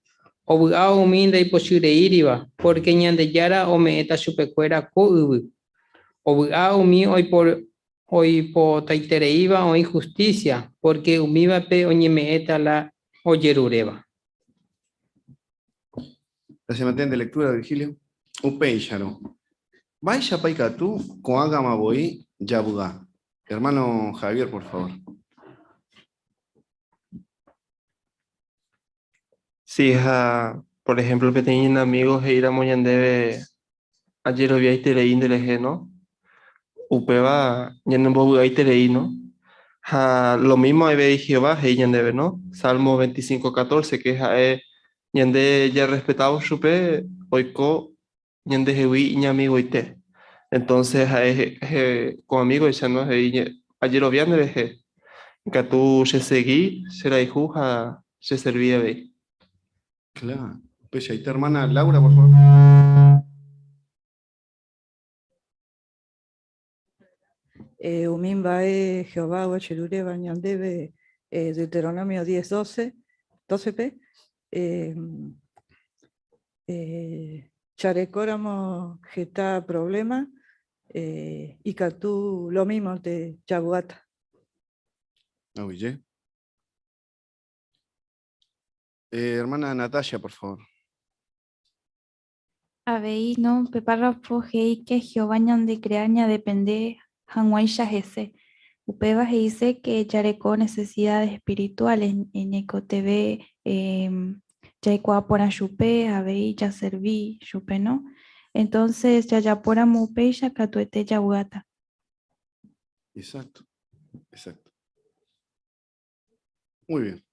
S24: Ovy'a umi ndaipochyreíriva, pórke Ñandejára ome'ẽta chupekuéra ko yvy. Ovy'a umi oipotaitereíva oĩ hustísia, pórke umívape oñeme'ẽta la ojeruréva.
S21: Gracias, mantén de lectura, Virgilio. Upéicharõ, mba'éichapa ikatu ko'ág̃ama voi javy'a? Hermano Javier, por favor.
S12: Sí, ha, por ejemplo, peteĩ ñane amigo he'íramo ñandéve ajeroviaiterei nderehe, no? Upéva ñanembovy'aiterei, no? Ha lo mismo avei Jehová he'i ñandéve, no? Salmo 25, 14, que ha'e ñande jarrespetávo chupe oiko ñandehegui iñamigoite. Entonces ha'e ko amígoicha, no? He'i ajerovia nderehe, ikatu chesegi, cherayhu ha cheservi avei.
S21: Claro. Upeichaite, hermana Laura, por favor.
S10: Eh, umi mba'e Jehová ojeruréva ñandéve eh, Deuteronomio 10, 12, 12p, eh, eh, jarekóramo heta problema, eh, ikatu lo mismo te javy'áta.
S21: Aguyje. Hermana Natalia, por favor.
S8: Avei, no, pe párrafo he'i ke Jehová ñandecrea ñadepende hag̃uáicha hese. Upéva he'ise ke jareko necesidades espirituales ñaikotevẽ jaikuaa porã chupe, avei jaservi chupe, no? Entonces jajapóramo upéicha katuete javy'áta.
S21: Exacto, exacto. Muy bien.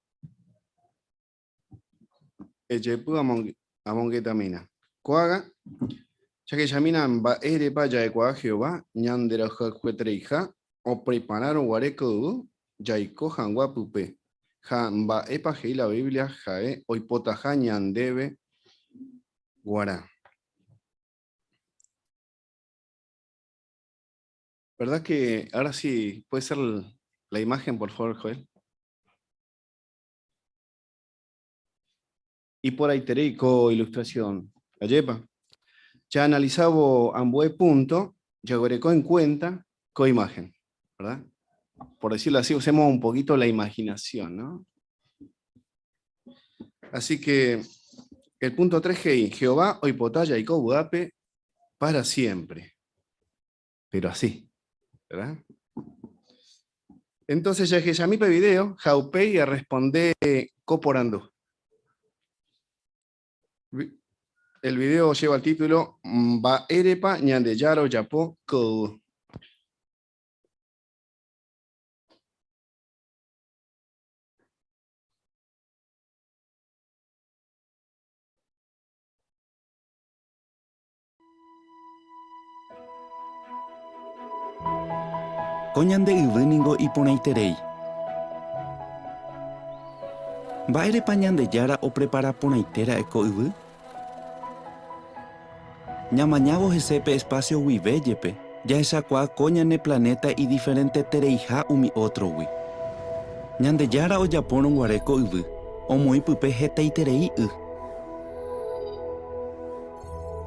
S21: Ejepy amongetamína. Ko'ág̃a, jahechamína mba'érepa ja'ekuaa Jehová ñanderayhuetereiha opreparárõ guare ko yvy jaiko hag̃ua pype, ha mba'épa he'i la Biblia ha'e oipotaha ñandéve g̃uarã. ¿Verdad que ahora sí puede ser la imagen, por favor, Joel? Iporãiterei ko ilustración. Ajépa? Jaanalisávo ambue punto, jaguereko en cuenta ko imagen, ¿verdad? Por decirlo así, usemos un poquito la imaginación, ¿no? Así que el punto 3 he'i, Jehová oipota jaiko vy'ápe para siempre. Pero así, ¿verdad? Entonces jahechami pe video ha upéi arresponde ko porandu. El video lleva el título Mba'érepa Ñandejára ojapo ko yvy.
S3: Ko ñande yvy ningo iporãiterei. Mba'érepa Ñandejára oprepara porãite ra'e ko yvy? Ñamañávo hese pe espásio guive jepe, jahechakuaa ko ñane planéta idiferentetereiha umi ótrogui. Ñandejára ojapórõ guare ko yvy, omoĩ pype hetaiterei y.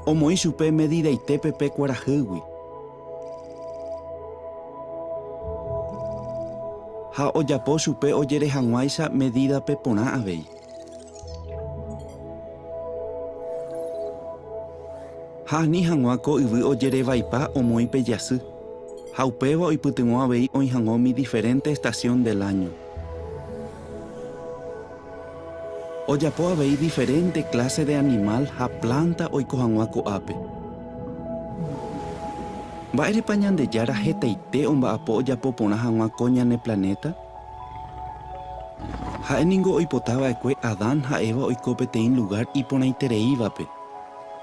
S3: Omoĩ chupe medidaitépe pe kuarahýgui. Ha ojapo chupe ojere hag̃uáicha medídape porã avei. Ha ani hag̃ua ko yvy ojere vaipa omoĩ pe jasy, ha upéva oipytyvõ avei oĩ hag̃ua umi diferénte estasión del áño. Ojapo avei diferénte kláse de animál ha plánta oiko hag̃ua ko'ápe. Mba'érepa Ñandejára hetaite omba'apo ojapo porã hag̃ua ko ñane planéta? Ha'e ningo oipota va'ekue Adán ha Eva oiko peteĩ lugár iporãitereívape.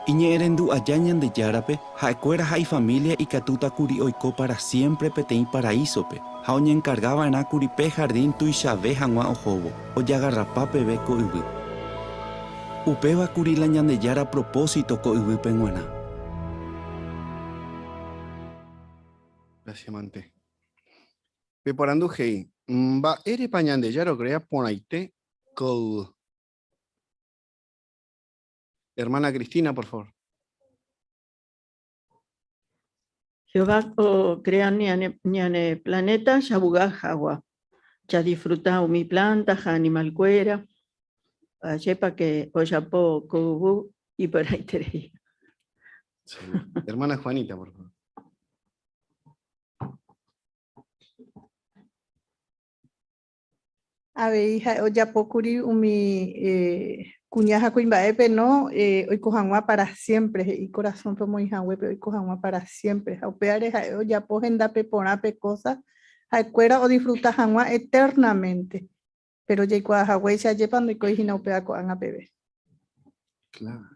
S3: Iñe'ẽrendu aja Ñandejárape, ha'ekuéra ha ifamília ikatúta kuri oiko pára siémpre peteĩ paraísope, ha oñenkarga va'erã kuri pe hardín tuichave hag̃ua ohóvo, ojagarrapa peve ko yvy. Upéva kuri la Ñandejára propósito ko yvýpe g̃uarã.
S21: Gracias mante. Peporandu he'i, Mba'érepa Ñandejára okrea porãite ko yvy? Hermana Cristina, por favor.
S5: Jehová ocrea ñane planeta javy'a hag̃ua, jadisfruta umi planta ha animalkuéra, ajépa ke ojapo ko yvy iporãiterei.
S21: Sí. Hermana Juanita, por favor.
S9: Avei ha'e ojapókuri umi eh, Kuña ha kuimba'épe no oiko hag̃ua para siempre, he'i ikorasõpe omoĩ haguépe oiko hag̃ua para siempre, ha upévare ha'e ojapo hendápe porã pe kósa ha'ekuéra odisfruta hag̃ua eternamente. Péro jaikuaa haguéicha ajépa ndoikói hína upéva ko'ág̃a peve.
S21: Claro.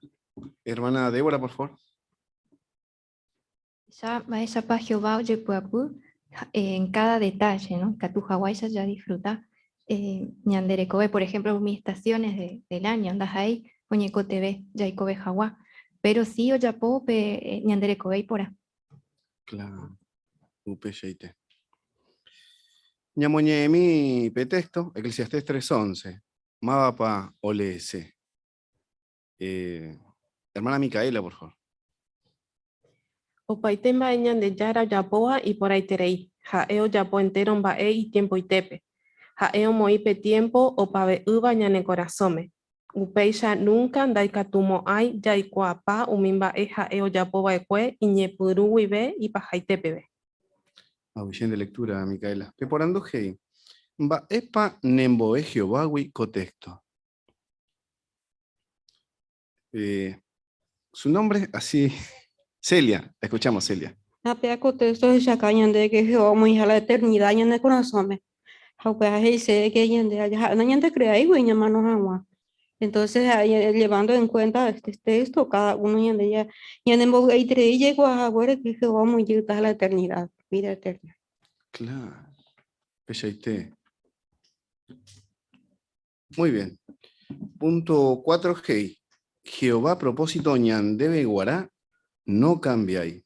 S21: Hermana Débora, por favor.
S7: Ya mba'éichapa Jehová ojepy'apy en cada detalle, ¿no? Ikatu haguáicha jadisfruta ñande rekove, por ejemplo, umi estaciones de, del año, ndaha'éi oñekotevẽ jaikove hag̃ua, pero sí ojapo pe ñande rekove iporã.
S21: Claro. Upeichaite. Ñamoñe'ẽmi pe texto, Eclesiastés 3.11. Mávapa oleese. Eh, hermana Micaela, por favor.
S15: Opaite mba'e Ñandejára ojapóva iporãiterei, ha'e ojapo entéro mba'e itiempoitépe. Ha'e omoĩ pe tiémpo opave'ỹva ñane korasõme. Upéicha núnka ndaikatumo'ãi jaikuaapa umi mba'e ha'e ojapo va'ekue iñepyrũ guive ipahaite peve.
S21: Aguije lectura, Micaela. Peporandu he'i, Mba'épa nembo'e Jehovágui ko texto? Eh, su nombre, así. Celia, la escuchamos, Celia.
S22: Ha péa ko texto ohechauka ñande que Jehová omoĩha la eternidad ñane korasõme. Ha upéva he'ise que ñande ha'e nañandecreáigui ñamano hag̃ua. Entonces, llevando en cuenta este texto, cada uno ñande ya ñanembovy'aiterei jaikuaa haguére que Jehová omoĩjeytaha la eternidad, vida eterna.
S21: Claro. Pechaite. Muy bien. Punto 4G. Jehová propósito ñandéve guarã no cambiái.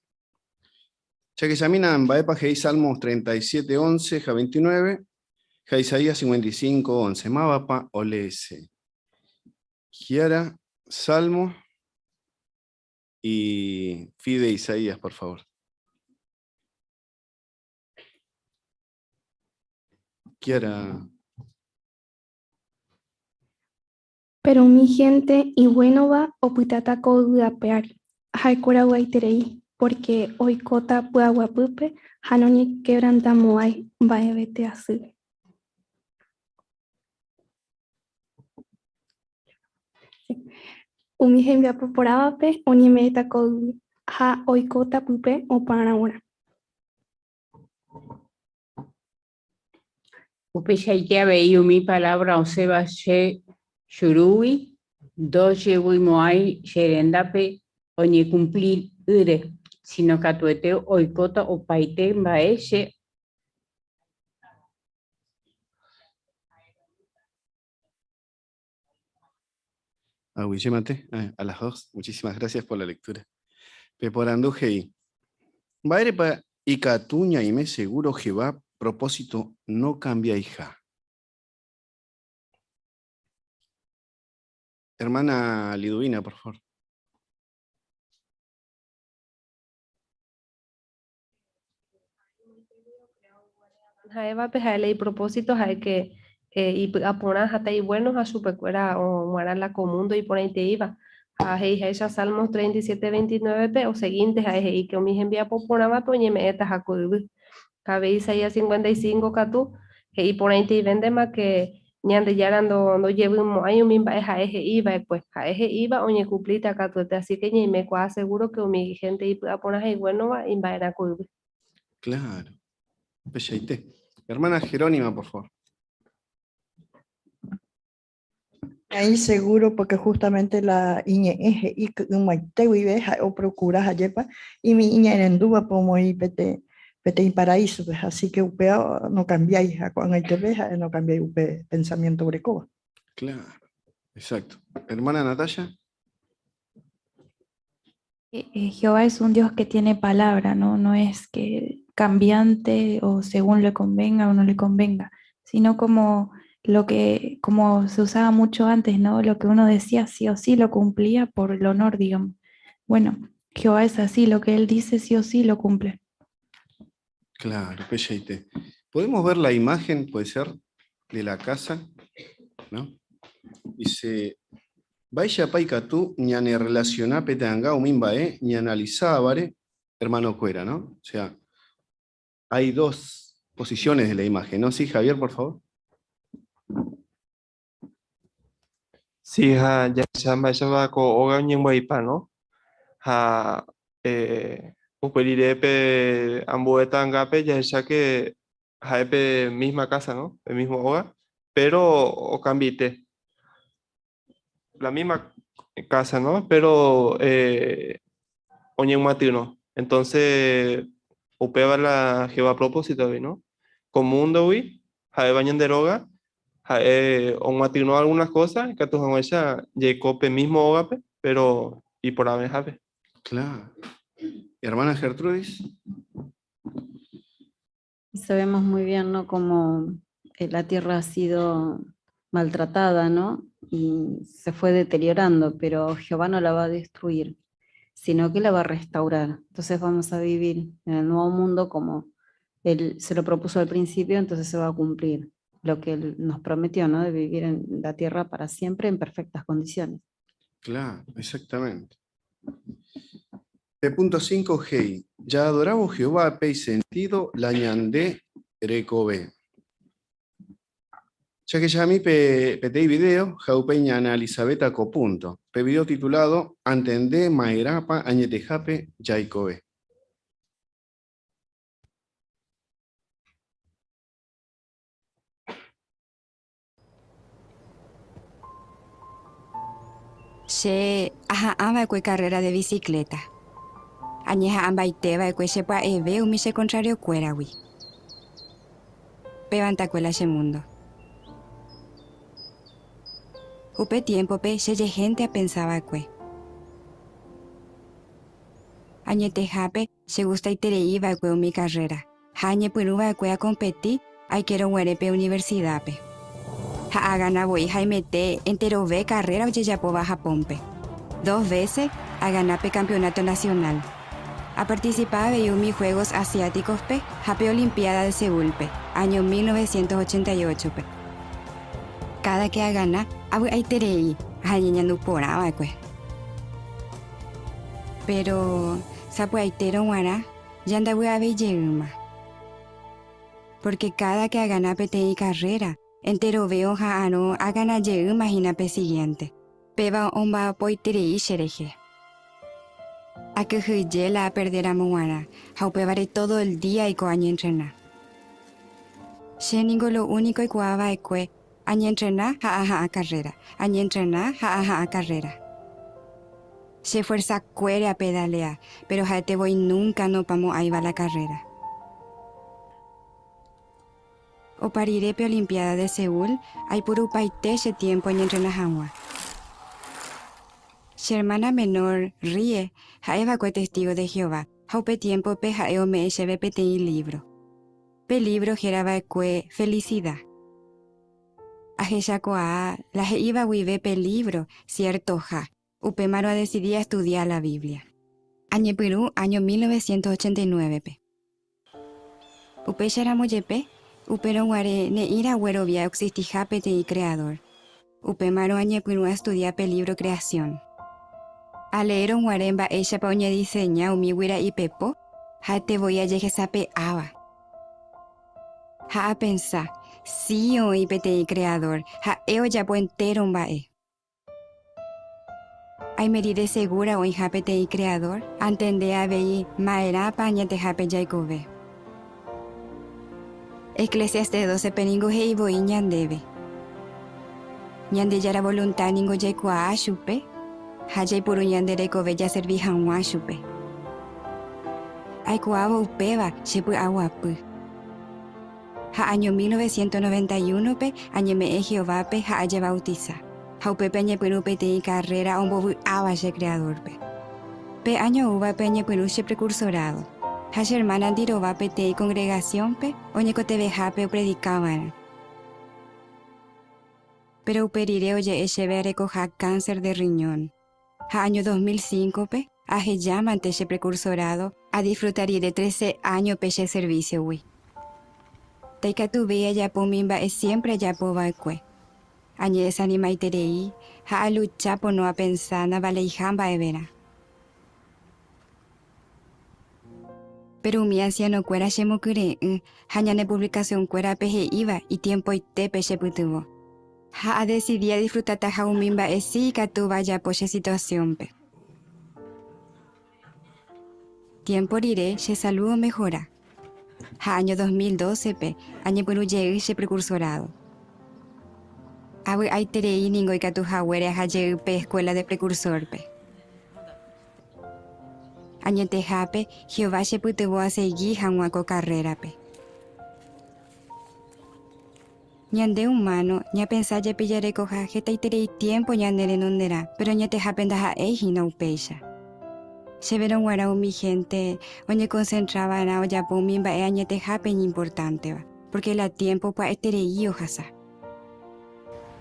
S21: Jahechamína mba'épa he'i Salmos 37, 11 ha 29 ha Isaías 55, 11. Mávapa oleese? Kiara, Salmo y Fide Isaías, por favor. Kiara.
S11: Péro umi hénte iguénova opytáta ko yvy ape ári, ha'ekuéra ovy'aiterei, pórke oikóta py'aguapýpe ha noñekevrantamo'ãi mba'evete asýre. Umi hembiapo porãvape oñeme'ẽta ko yvy ha oikóta pype oparã g̃uarã.
S17: Upeichaite avei umi palávra osẽva che jurúgui ndojevymo'ãi che rendápe oñekumpli'ỹre, síno katuete oikóta opaite mba'e che
S21: Aguyjémante a las dos. Muchísimas gracias por la lectura. Peporandu he'i, Mba'érepa ikatu ñaime seguro Jehová propósito nokambiaiha? Hermana Liduvina, por favor.
S19: Ha Évape ha'e la ipropósito ha'e ke ipy'a porã ha taibuéno ha chupekuéra og̃uarã la ko múndo iporãiteíva. Ha he'iháicha Salmos 37, 29-pe, osegínte ha'e he'i ke umi hembiapo porãvape oñeme'ẽtaha ko yvy. Ha avei Isaías 55 katu, he'i porãiteivéntema ke Ñandejára ndojevymo'ãi umi mba'e ha'e he'i va'ekue. Ha'e he'íva oñekumplíta katuete, así ke ñaimekuaa segúro ke umi hénte ipy'a porã ha iguénova imba'erã ko yvy.
S21: Claro. Upeichaite. Hermana Jerónima, por favor.
S10: Aĩ seguro porque justamente la iñe'ẽ he'i ky'ỹmaite guive ha'e oprocura hajépa imi iñe'ẽrendúvape omoĩ pete peteĩ paraísope, así que upéva nokambiái ha ko'ag̃aitépe ha'e nokambiái upe pensamiento orekóva.
S21: Claro, exacto. Hermana Natalia.
S25: Jehová es un Dios que tiene palabra, ¿no? No es que cambiante o según le convenga o no le convenga, sino como lo que, como se usaba mucho antes, ¿no? Lo que uno decía sí o sí lo cumplía por el honor, digamos. Bueno, Jehová es así, lo que él dice sí o sí lo cumple.
S21: Claro, Pecheite. Podemos ver la imagen, puede ser, de la casa, ¿no? Dice, Mba'éichapa ikatu ñanerrelasiona pe ta'anga umi mba'e ñaanalisávare hermanokuéra, ¿no? O sea, hay dos posiciones de la imagen, ¿no? Sí, Javier, por favor.
S12: Sí, ha jahecha mba'éichapa ko óga oñembyaipa, no? Ha upe rire pe ambue ta'angápe jahecha que ha'e pe misma casa, no? Pe mismo óga, pero okambiaite. La misma casa, no? Pero oñemyatyrõ. Entonces, upéva la Jehová propósito avei, no? Ko mundo-gui ha'éva ñande róga, ha'e omyatyrõ algunas cosas ikatu hag̃uáicha jaiko pe mismo ógape, pero iporãvehápe.
S21: Claro. Hermana Gertrudis.
S1: Y sabemos muy bien, ¿no? Cómo la tierra ha sido maltratada, ¿no? Y se fue deteriorando, pero Jehová no la va a destruir, sino que la va a restaurar. Entonces vamos a vivir en el nuevo mundo como Él se lo propuso al principio, entonces se va a cumplir lo que Él nos prometió, ¿no? De vivir en la tierra para siempre en perfectas condiciones.
S21: Claro, exactamente. Pe punto 5 he'i, Jaadorávo Jehovápe isentido la ñande rekove. Jahechami pe peteĩ video ha upéi ñaanalisavéta ko punto. Pe video titulado Antende ma'erãpa añetehápe jaikove.
S6: Che aha'ãva'ekue carrera de bicicleta. Añeha'ãmbaiteva'ekue che pya'eve umi che contrariokuéragui. Pévantakue la che mundo. Upe tiémpope chejehénte apensava'ekue. Añetehápe Chegustaitereiva'ekue umi karréra, ha añepyrũva'ekue akompeti aikerõguare pe universidápe. Ha agana voi haimete enterove karréra ojejapóva Japónpe. Dos vése agana pe kampionáto nasionál. Apartisipa avei umi Juegos Asiáticospe ha pe Olimpiada de Seúlpe, áño 1988-pe. Káda ke agana, avy'aiterei ha añeñandu porã va'ekue. Péro sapy'aitérõ g̃uarã ja ndavy'avéi jeýma. Pórke káda ke agana peteĩ karréra, enterove oha'arõ agana jeýma hína pe sigiénte. Péva omba'apoiterei cherehe. Akyhyje la aperdéramo g̃uarã ha upévare tódo el día aiko añentrena. Che ningo lo úniko aikuaa va'ekue Añentrena ha aha'ã karréra, añentrena ha aha'ã karréra. Che fuerzakuére apedalea, péro ha'ete voi núnka nopamo'ãiva la karréra. Opa rire pe Olimpiada de Seúl, aipurupaite che tiémpo añentrena hag̃ua. Che ermána menór, Rie, ha'e va'ekue testígo de Jehová, ha upe tiémpope ha'e ome'ẽ chéve peteĩ lívro. Pe lívro héra va'ekue Felicida. Ahechakuaa la he'íva guive pe lívro siertoha, upémarõ adesidi astudia la Biblia. Añepyrũ áño 1989-pe. Upéicharamo jepe, upérõ guare ne'ĩra oguerovia oexistiha peteĩ Kreadór. Upémarõ añepyrũ astudia pe lívro Creación. Aleérõ guare mba'éichapa oñediseña umi guyra ipepo, ha'ete voi ajehesape'áva. Ha apensa, Si oĩ peteĩ Kreadór, ha'e ojapo entéro mba'e. Aime rire segúra oĩha peteĩ Kreadór, antende avei ma'erãpa añetehápe jaikove. Eclesiastés 12-pe ningo he'i voi ñandéve, Ñandejára volunta ningo jaikuaa chupe ha jaipuru ñande rekove jaservi hag̃ua chupe. Aikuaávo upéva che py'aguapy. Ha áño 1991-pe añeme'ẽ Jehovápe ha ajevautisa, ha upépe añepyrũ peteĩ karréra ombovy'áva che Kreadórpe. Pe áño oúvape añepyrũ che prekursorádo, ha che ermánandi rova peteĩ kongregasiónpe oñekotevẽhápe opredikava'erã. Péro upe rire oje'e chéve arekoha kánser de rriñón. Ha áño 2005-pe ahejámante che prekursorádo adisfruta rire trece áño pe che servísiogui. Ndaikatuvéi ajapo umi mba'e siémpre ajapo va'ekue. Añedesanimaiterei ha alucha pono apensa navaleiha mba'everã. Péro umi ansianokuéra chemokyre'ỹ ha ñane puvlikasionkuérape he'íva itiempoitépe chepytyvõ. Ha adesidi adisfrutataha umi mba'e si ikatúva ajapo che situasiónpe. Tiémpo rire che salu omehora, ha áño 2012-pe añepyrũ jey che prekursorádo. Avy'aiterei ningo ikatu haguére aha jey pe Eskuéla de Prekursórpe. Añetehápe, Jehová chepytyvõ asegi hag̃ua ko karrérape. Ñande umáno ñapensa jepi jarekoha hetaiterei tiémpo ñane renonderã, péro añetehápe ndaha'éi hína upéicha. Chéverõ g̃uarã umi hénte oñekonsentra va'erã ojapo umi mba'e añetehápe iñimportánteva, pórke la tiémpo pya'eterei ohasa.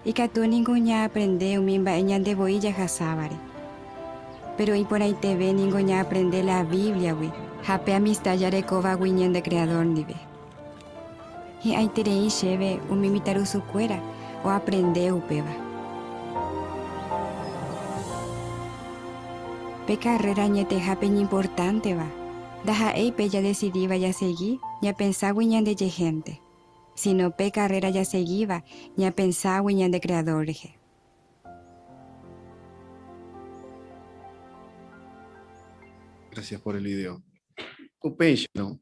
S6: Ikatu ningo ñaaprende umi mba'e ñande voi jahasávare. Péro iporãiteve ningo ñaaprende la Bíbliagui ha pe amista jarekóvagui ñande Kreadór ndive. Hi'ãiterei chéve umi mitãrusukuéra oaprende upéva. Pe karréra añetehápe iñimportánteva, ndaha'éi pe jadesidíva jasegi ñapenságui ñandejehénte, síno pe karréra jasegíva ñapenságui ñande Kreadór rehe.
S21: Gracias por el video. Upéicharõ,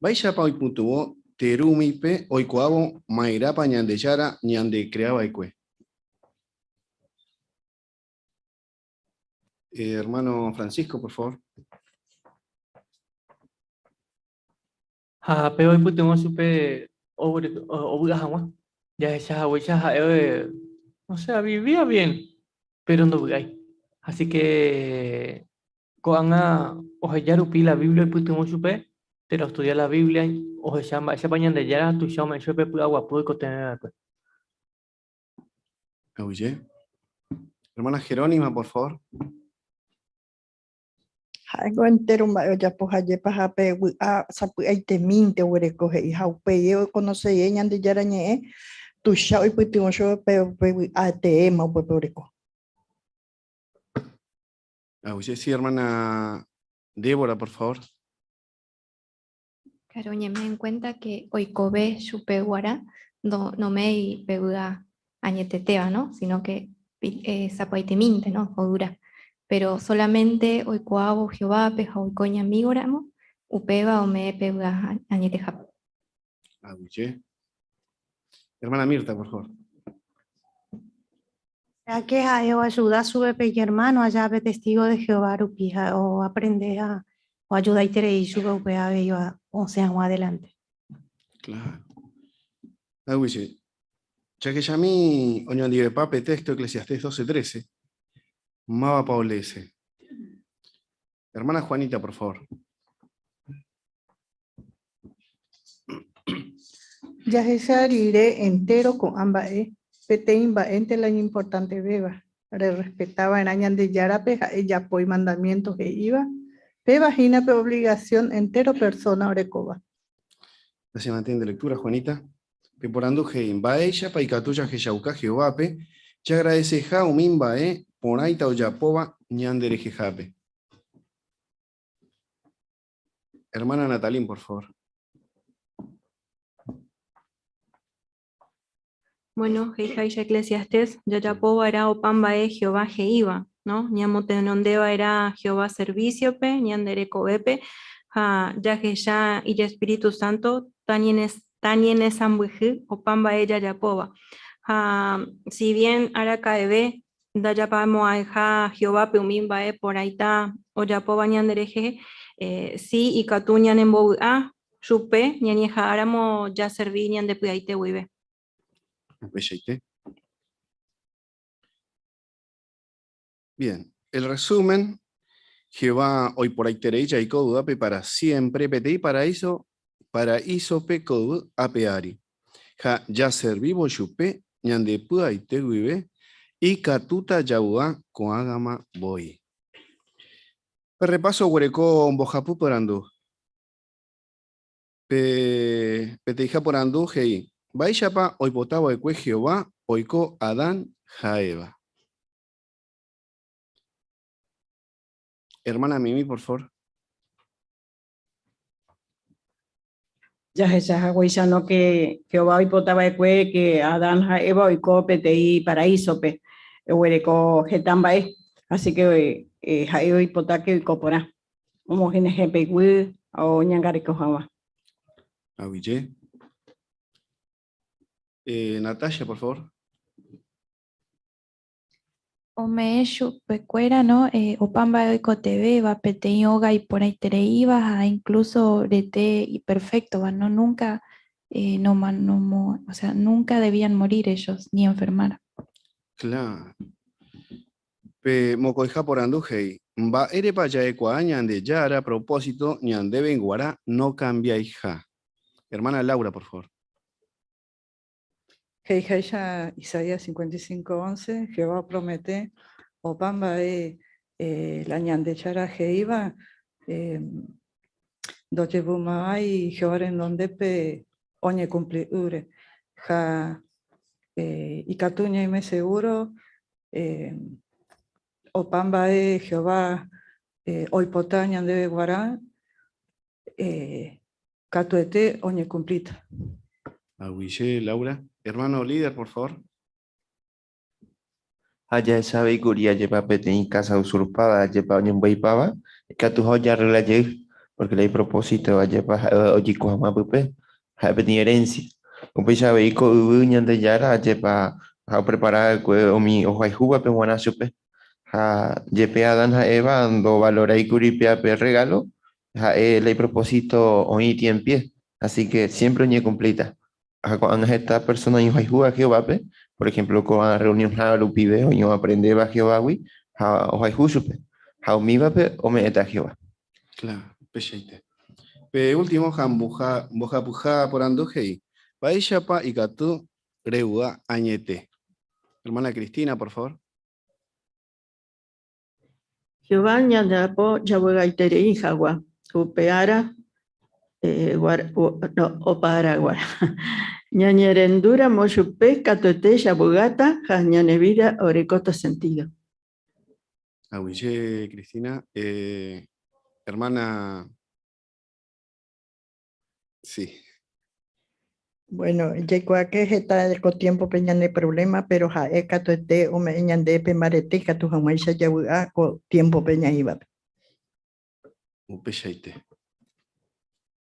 S21: mba'éichapa oipytyvõ Terumipe oikuaávo ma'erãpa Ñandejára ñandecreava'ekue? Hermano Francisco, por favor.
S2: Ha pe oipytyvõ chupe ovy'a hag̃ua. Jahecha haguéicha ha'e, osea, vivía bien, péro ndovy'ái. Así que ko'ág̃a oheja rupi la Biblia oipytyvõ chupe, térã ostudia la Biblia ohecha mba'éichapa Ñandejára tuicha ome'ẽ chupe py'aguapy oikotevẽ va'ekue.
S21: Aguyje. Hermana Jerónima, por favor.
S10: Ha'éngo entéro mba'e ojapo hajépa ha pe vy'a sapy'aitemínte oguereko he'i ha upéi okonoseye Ñandejára Ñe'ẽ tuicha oipytyvõ chupe pe upe vy'a teéma upépe oreko.
S21: Aguyje, sí, hermana Débora, por favor.
S7: Claro, oñeme'ẽ en cuenta que oikove chupe guarã ndo nome'ẽi pe vy'a añetetéva, ¿no? Sino que eh, sapy'aitemínte, ¿no? Odura. Pero solamente oikuaávo Jehovápe ha oiko iñamígoramo, upéva ome'ẽ pe vy'a añetehápe.
S21: Aguyje. Hermana Mirta, por favor.
S8: Sea que ha'e oayuda chupe pe iñermáno aja pe testigo de Jehová rupi ha oaprende ha oayudaiterei chupe upe avei osẽ hag̃ua adelante.
S21: Claro. Aguyje. Jahechami oñondivepa pe texto Eclesiastés 12:13. Mávapa oleese? Hermana Juanita, por favor.
S9: Jahecha rire entéro ko'ã mba'e, peteĩ mba'énte la iñimportantevéva, rerrespeta va'erã Ñandejárape ha ejapo imandamiénto he'íva, péva hína pe ovligasión entéro persóna orekóva.
S21: Se mantiene de lectura, Juanita. Peporandu he'i, Mba'éichapa ikatu jahechauka Jehovápe jagradeseha umi mba'e porãita ojapóva ñanderehehápe? Hermana Natalín, por favor.
S13: Bueno, he'iháicha Eclesiastés, jajapova'erã opa mba'e Jehová he'íva, no? Ñamotenondeva'erã Jehová servicio-pe, ñande rekovépe, ha jahecha Ijespíritu Santo tañenesãmbyhy opa mba'e jajapóva. Ha si bien araka'eve ndajapamo'ãiha Jehovápe umi mba'e porãita ojapóva ñanderehe, si ikatu ñanembovy'a chupe ñañeha'ãramo jaservi ñande py'aite guive.
S21: Upeichaite. Bien, el resumen, Jehová oiporaiterei jaiko vy'ápe para siempre peteĩ paraíso paraísope ko yvy ape ári. Ha jaservívo chupe ñande py'aite guive ikatúta javy'a ko'ág̃ama voi. Pe repaso oguereko mbohapy porandu. Pe peteĩha porandu he'i, Mba'éichapa oipota va'ekue Jehová oiko Adán ha Eva? Hermana Mimi, por favor.
S14: Jahecha haguéicharõ ke Jehová oipota va'ekue ke Adán ha Eva oiko peteĩ paraísope, oguereko heta mba'e, así ke ha'e oipota ke oiko porã, omohenyhẽ pe iguy ha oñangareko hag̃ua.
S21: Aguyje. Natalia, por favor.
S25: Ome'ẽ chupekuéra, no, eh, opa mba'e oikotevẽva, peteĩ óga iporãitereíva ha incluso rete iperféctova, no, nunca, eh, no, no, o sea, nunca debían morir ellos, ni enfermar.
S21: Claro. Pe mokõiha porandu he'i, Mba'érepa ja'ekuaa Ñandejára propósito ñandéve g̃uarã nokambiaiha? Hermana Laura, por favor.
S16: He'iháicha Isaías 55, 11, Jehová opromete opa mba'e la Ñandejára he'íva ndojevymo'ãi Jehová renondépe oñekumpli'ỹre. Ha ikatu ñaime segúro opa mba'e Jehová oipota ñandéve g̃uarã katuete oñekumplíta.
S21: Aguyje, Laura. Hermano líder, por favor.
S18: Ha jahecha avei kuri ajépa peteĩ casa usurpada ajépa oñembyaipáva ikatuha ojearregla jey, porque la ipropósito ajépa ha'e ojeiko hag̃ua pype, ha'e peteĩ herencia. Upéicha avei ko yvy Ñandejára ajépa ha oprepara va'ekue umi ohayhúvape g̃uarã chupe. Ha jepe Adán ha Eva ndovalorái kuri péa pe regalo, ha'e la ipropósito oĩti en pie, así que siempre oñekumplíta. Ha ko'ág̃a heta persóna oñohayhúva Jehovápe, por ehémplo ko'ã rreunionha rupive oñoaprendéva Jehovágui ha ohayhu chupe, ha umívape ome'ẽta Jehová.
S21: Claro, peichaite. Pe último ha mbohapyha porandu he'i, Mba'éichapa ikatu revy'a añete? Hermana Cristina, por favor.
S5: Jehová ñandeapo javy'aiterei hag̃ua upe ára no, opa ára g̃uarã. Ñañerendúramo chupe katuete javy'áta ha ñane vida orekóta sentido.
S21: Aguyje, Cristina. Hermana Sí.
S10: Bueno, jaikuaáke heta ko tiémpope ñane provléma, péro ha'e katuete ome'ẽ ñandéve pe mbarete ikatu hag̃uáicha javy'a ko tiémpope ñaĩvape.
S21: Upeichaite.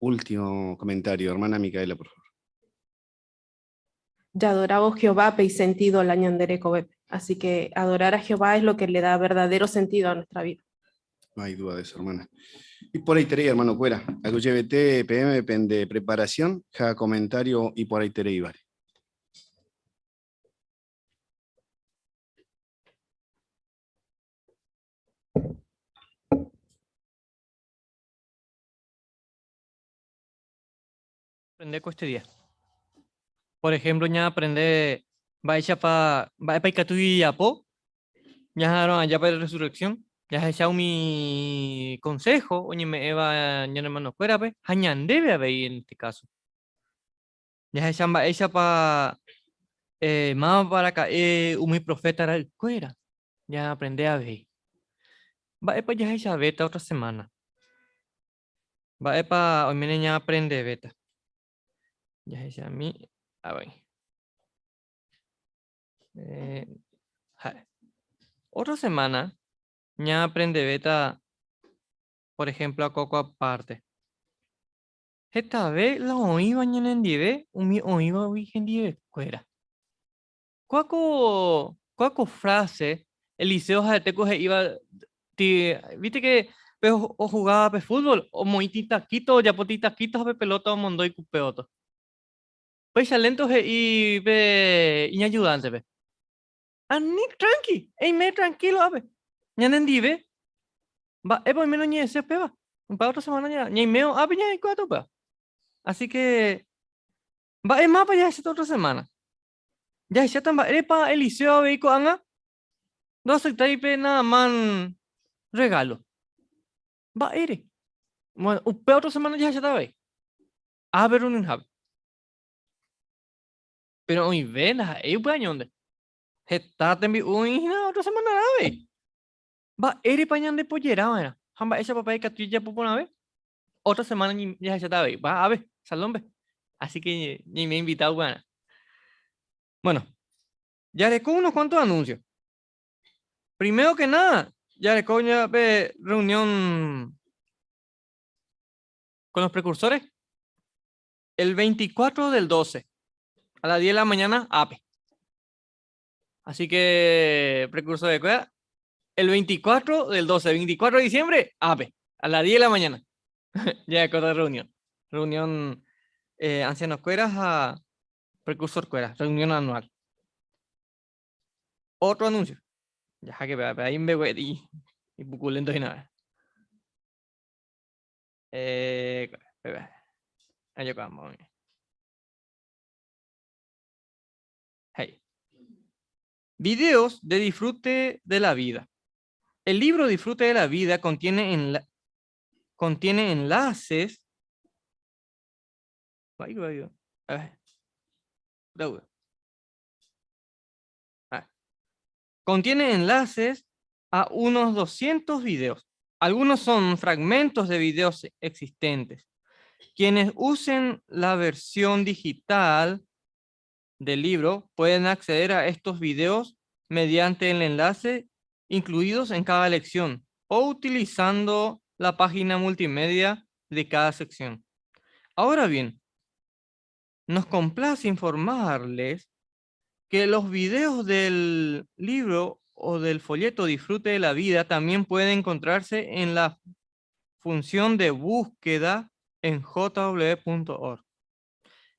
S21: Último comentario, hermana Micaela, por favor.
S15: Jadorávo Jehovápe isentido la ñande rekovépe. Así que adorar a Jehová es lo que le da verdadero sentido a nuestra vida.
S21: No hay duda de eso, hermana. Y por ahí terei, hermano cuera. Aguyjevete PM pende preparación, ja comentario y por ahí terei vale.
S2: Aprende ko este día. Por ejemplo, ñaaprende mba'éichapa mba'épa ikatu ijapo ñaha'arõ aja pe resurrección, jahecha umi consejo oñeme'ẽva ñane hermanokuérape ha ñandéve avei en este caso. Jahecha mba'éichapa eh, mávapa raka'e umi profeta ra'ykuéra, ñaaprende avei. Mba'épa jahechavéta otra semana? Mba'épa oiméne ñaaprendevéta? Jahechami avei. Eh, ha'e. Otra semana ñaaprendevéta, por ejemplo, akóko aparte. Hetave la oĩva ñanendive umi oĩvagui hendivekuéra. Kóa ko, kóa ko frase Eliseo ha'ete ko he'íva ti, viste que pe ojugáva pe fútbol omoĩ titaquito, ojapo titaquito ha pe pelota omondo ikupe oto. Péicha lento he'i pe iñayudántepe. Ani tranqui, eime tranquilo ápe. Ñanendive, mba'épa oime noñe'ẽse upéva. Upe otra semana ñaime ápe ñaikuaáta upéva. Así que, mba'e mápa jahecháta otra semana. Jahecháta mba'érepa Eliseo avei ko'ág̃a ndoaceptái pe Naamán regalo. Mba'ére? Bueno, upe otra semana jahecháta avei. Ápe reunionhápe. Péro oĩve ndaha'éi upe añónte. Heta tembi'u oĩ hína otra semanarã avei. Mba'érepa ñandepojera va'erã ha mba'éichapa ikatu jajapo porãve? Otra semana jahecháta avei. Va, ave. salón-pe. Así que ñaime invitado upearã. Bueno, jareko unos cuantos anuncios. Primero que nada, jareko pe reunión con los precursores el 24 del 12 a las 10 de la mañana, APE. Así que, precursor de cueva, el 24 del 12, 24 de diciembre, APE, a las 10 de la mañana. Ya de reunión. Reunión ancianos cueras a precursor cueras, reunión anual. Otro anuncio. Ya que ahí me voy y buculento y nada. Ahí vamos. Hey. Videos de disfrute de la vida. El libro Disfrute de la Vida contiene enlaces. Ay, ay, ay. A ver. Ah. Contiene enlaces a unos 200 videos. Algunos son fragmentos de videos existentes. Quienes usen la versión digital del libro pueden acceder a estos videos mediante el enlace incluidos en cada lección o utilizando la página multimedia de cada sección. Ahora bien, nos complace informarles que los videos del libro o del folleto Disfrute de la Vida también pueden encontrarse en la función de búsqueda en J W punto org.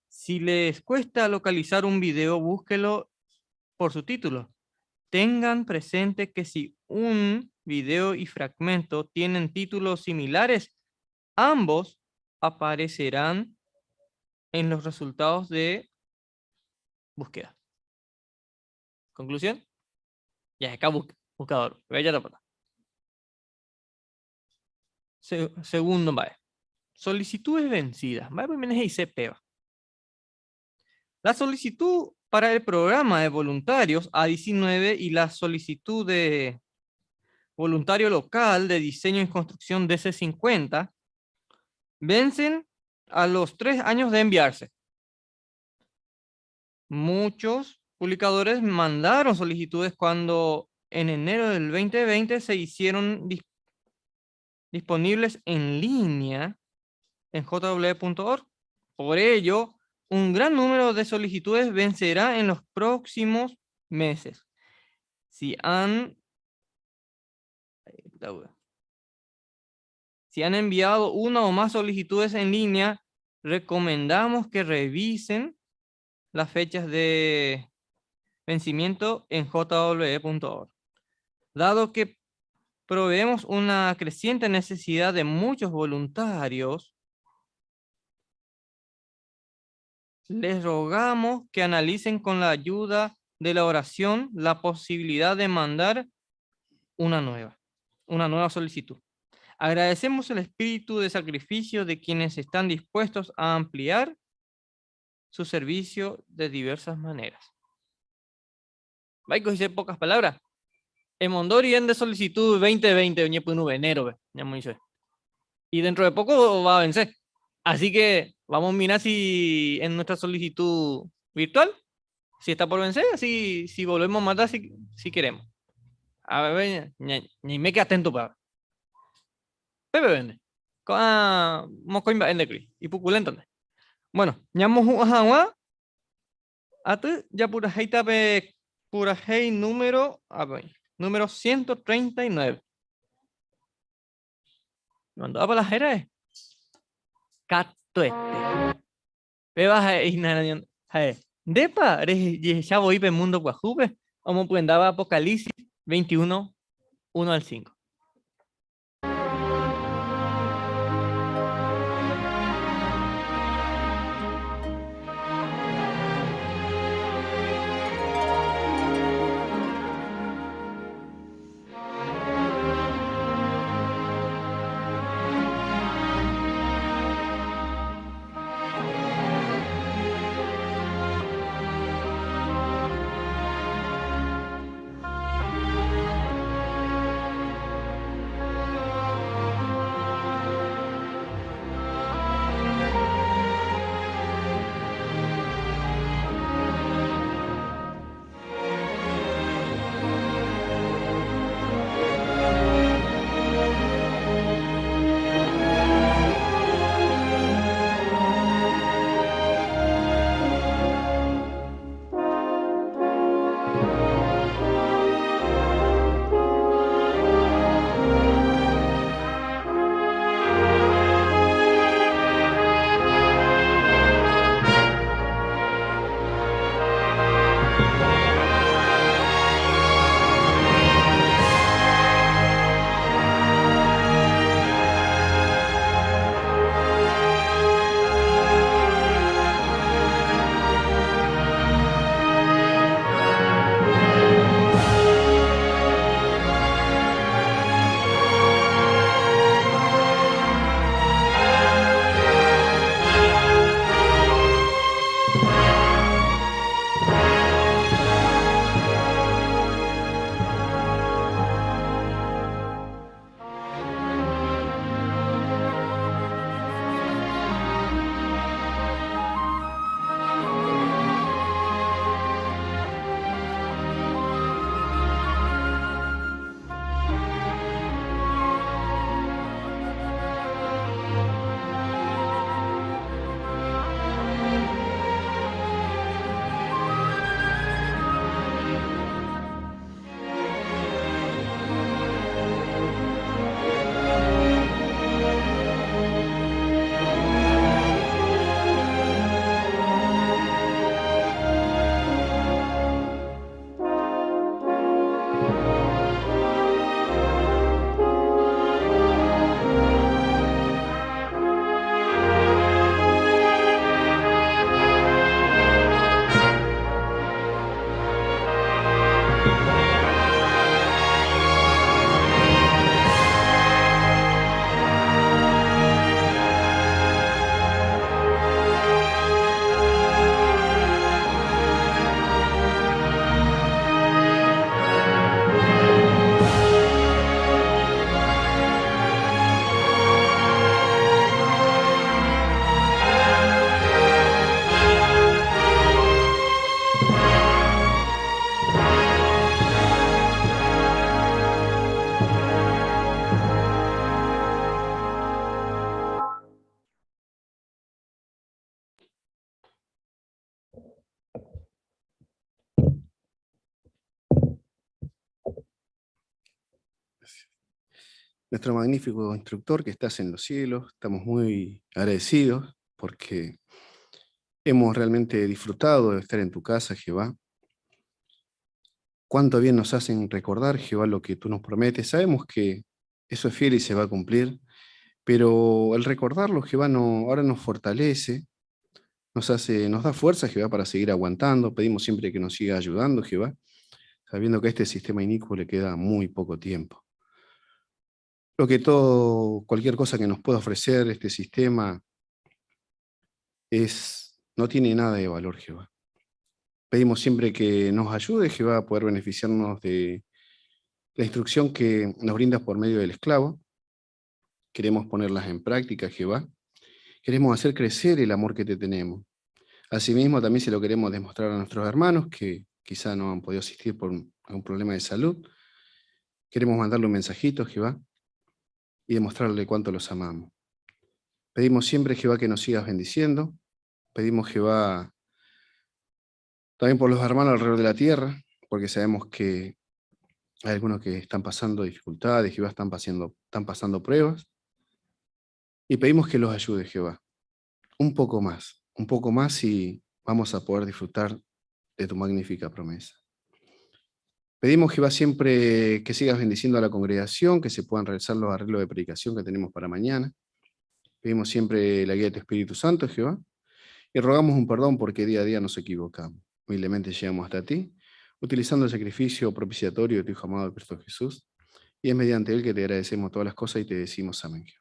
S2: Si les cuesta localizar un video, búsquelo por su título. Tengan presente que si un video y fragmento tienen títulos similares, ambos aparecerán en los resultados de búsqueda. Conclusión. Ya, acá buscador. Ve ya la pata. Segundo, vaya. Solicitudes vencidas. Vaya, pues, vienes y se pega. La solicitud para el programa de voluntarios A19 y la solicitud de voluntario local de diseño y construcción DC50 vencen a los 3 años de enviarse. Muchos publicadores mandaron solicitudes cuando en enero del 2020 se hicieron disponibles en línea en J W punto org. Por ello, un gran número de solicitudes vencerá en los próximos meses. Si han enviado una o más solicitudes en línea, recomendamos que revisen las fechas de vencimiento en J W punto org. Dado que proveemos una creciente necesidad de muchos voluntarios, les rogamos que analicen con la ayuda de la oración la posibilidad de mandar una nueva solicitud. Agradecemos el espíritu de sacrificio de quienes están dispuestos a ampliar su servicio de diversas maneras. Baiko dice pocas palabras. En Mondori en de solicitud 2020, oñe punu enero, ve, ya me dice. Y dentro de poco va a vencer. Así que vamos a mirar si en nuestra solicitud virtual, si está por vencer, así si volvemos a mandar, si queremos. A ver, ña, me queda atento para. Pepe vende. Ah, mocoimba vende, cri. Y puculento, ¿no? Bueno, ñamo juajagua. Atu, ya pura heita pe, pura hei número, a ver, número 139. Mandó para la jera, Catuete. Pe baja, y na, na, na, Depa, re, ye, ya voy pe mundo guajupe. Como puendaba Apocalipsis 21, 1 al 5.
S21: Nuestro magnífico instructor que estás en los cielos, estamos muy agradecidos porque hemos realmente disfrutado de estar en tu casa, Jehová. Cuánto bien nos hacen recordar, Jehová, lo que tú nos prometes. Sabemos que eso es fiel y se va a cumplir, pero el recordarlo, Jehová, no, ahora nos fortalece, nos hace, nos da fuerza, Jehová, para seguir aguantando. Pedimos siempre que nos siga ayudando, Jehová, sabiendo que a este sistema inicuo le queda muy poco tiempo. Lo que todo, cualquier cosa que nos pueda ofrecer este sistema es, no tiene nada de valor, Jehová. Pedimos siempre que nos ayude, Jehová, a poder beneficiarnos de la instrucción que nos brindas por medio del esclavo. Queremos ponerlas en práctica, Jehová. Queremos hacer crecer el amor que te tenemos. Asimismo, también se lo queremos demostrar a nuestros hermanos que quizá no han podido asistir por algún problema de salud. Queremos mandarle un mensajito, Jehová, y demostrarle cuánto los amamos. Pedimos siempre, Jehová, que nos sigas bendiciendo. Pedimos, Jehová, también por los hermanos alrededor de la tierra, porque sabemos que hay algunos que están pasando dificultades, Jehová, están pasando pruebas. Y pedimos que los ayude, Jehová, un poco más, un poco más y vamos a poder disfrutar de tu magnífica promesa. Pedimos, Jehová, siempre que sigas bendiciendo a la congregación, que se puedan realizar los arreglos de predicación que tenemos para mañana. Pedimos siempre la guía de tu Espíritu Santo, Jehová, y rogamos un perdón porque día a día nos equivocamos. Humildemente llegamos hasta ti, utilizando el sacrificio propiciatorio de tu Hijo amado Cristo Jesús, y es mediante él que te agradecemos todas las cosas y te decimos amén, Jehová.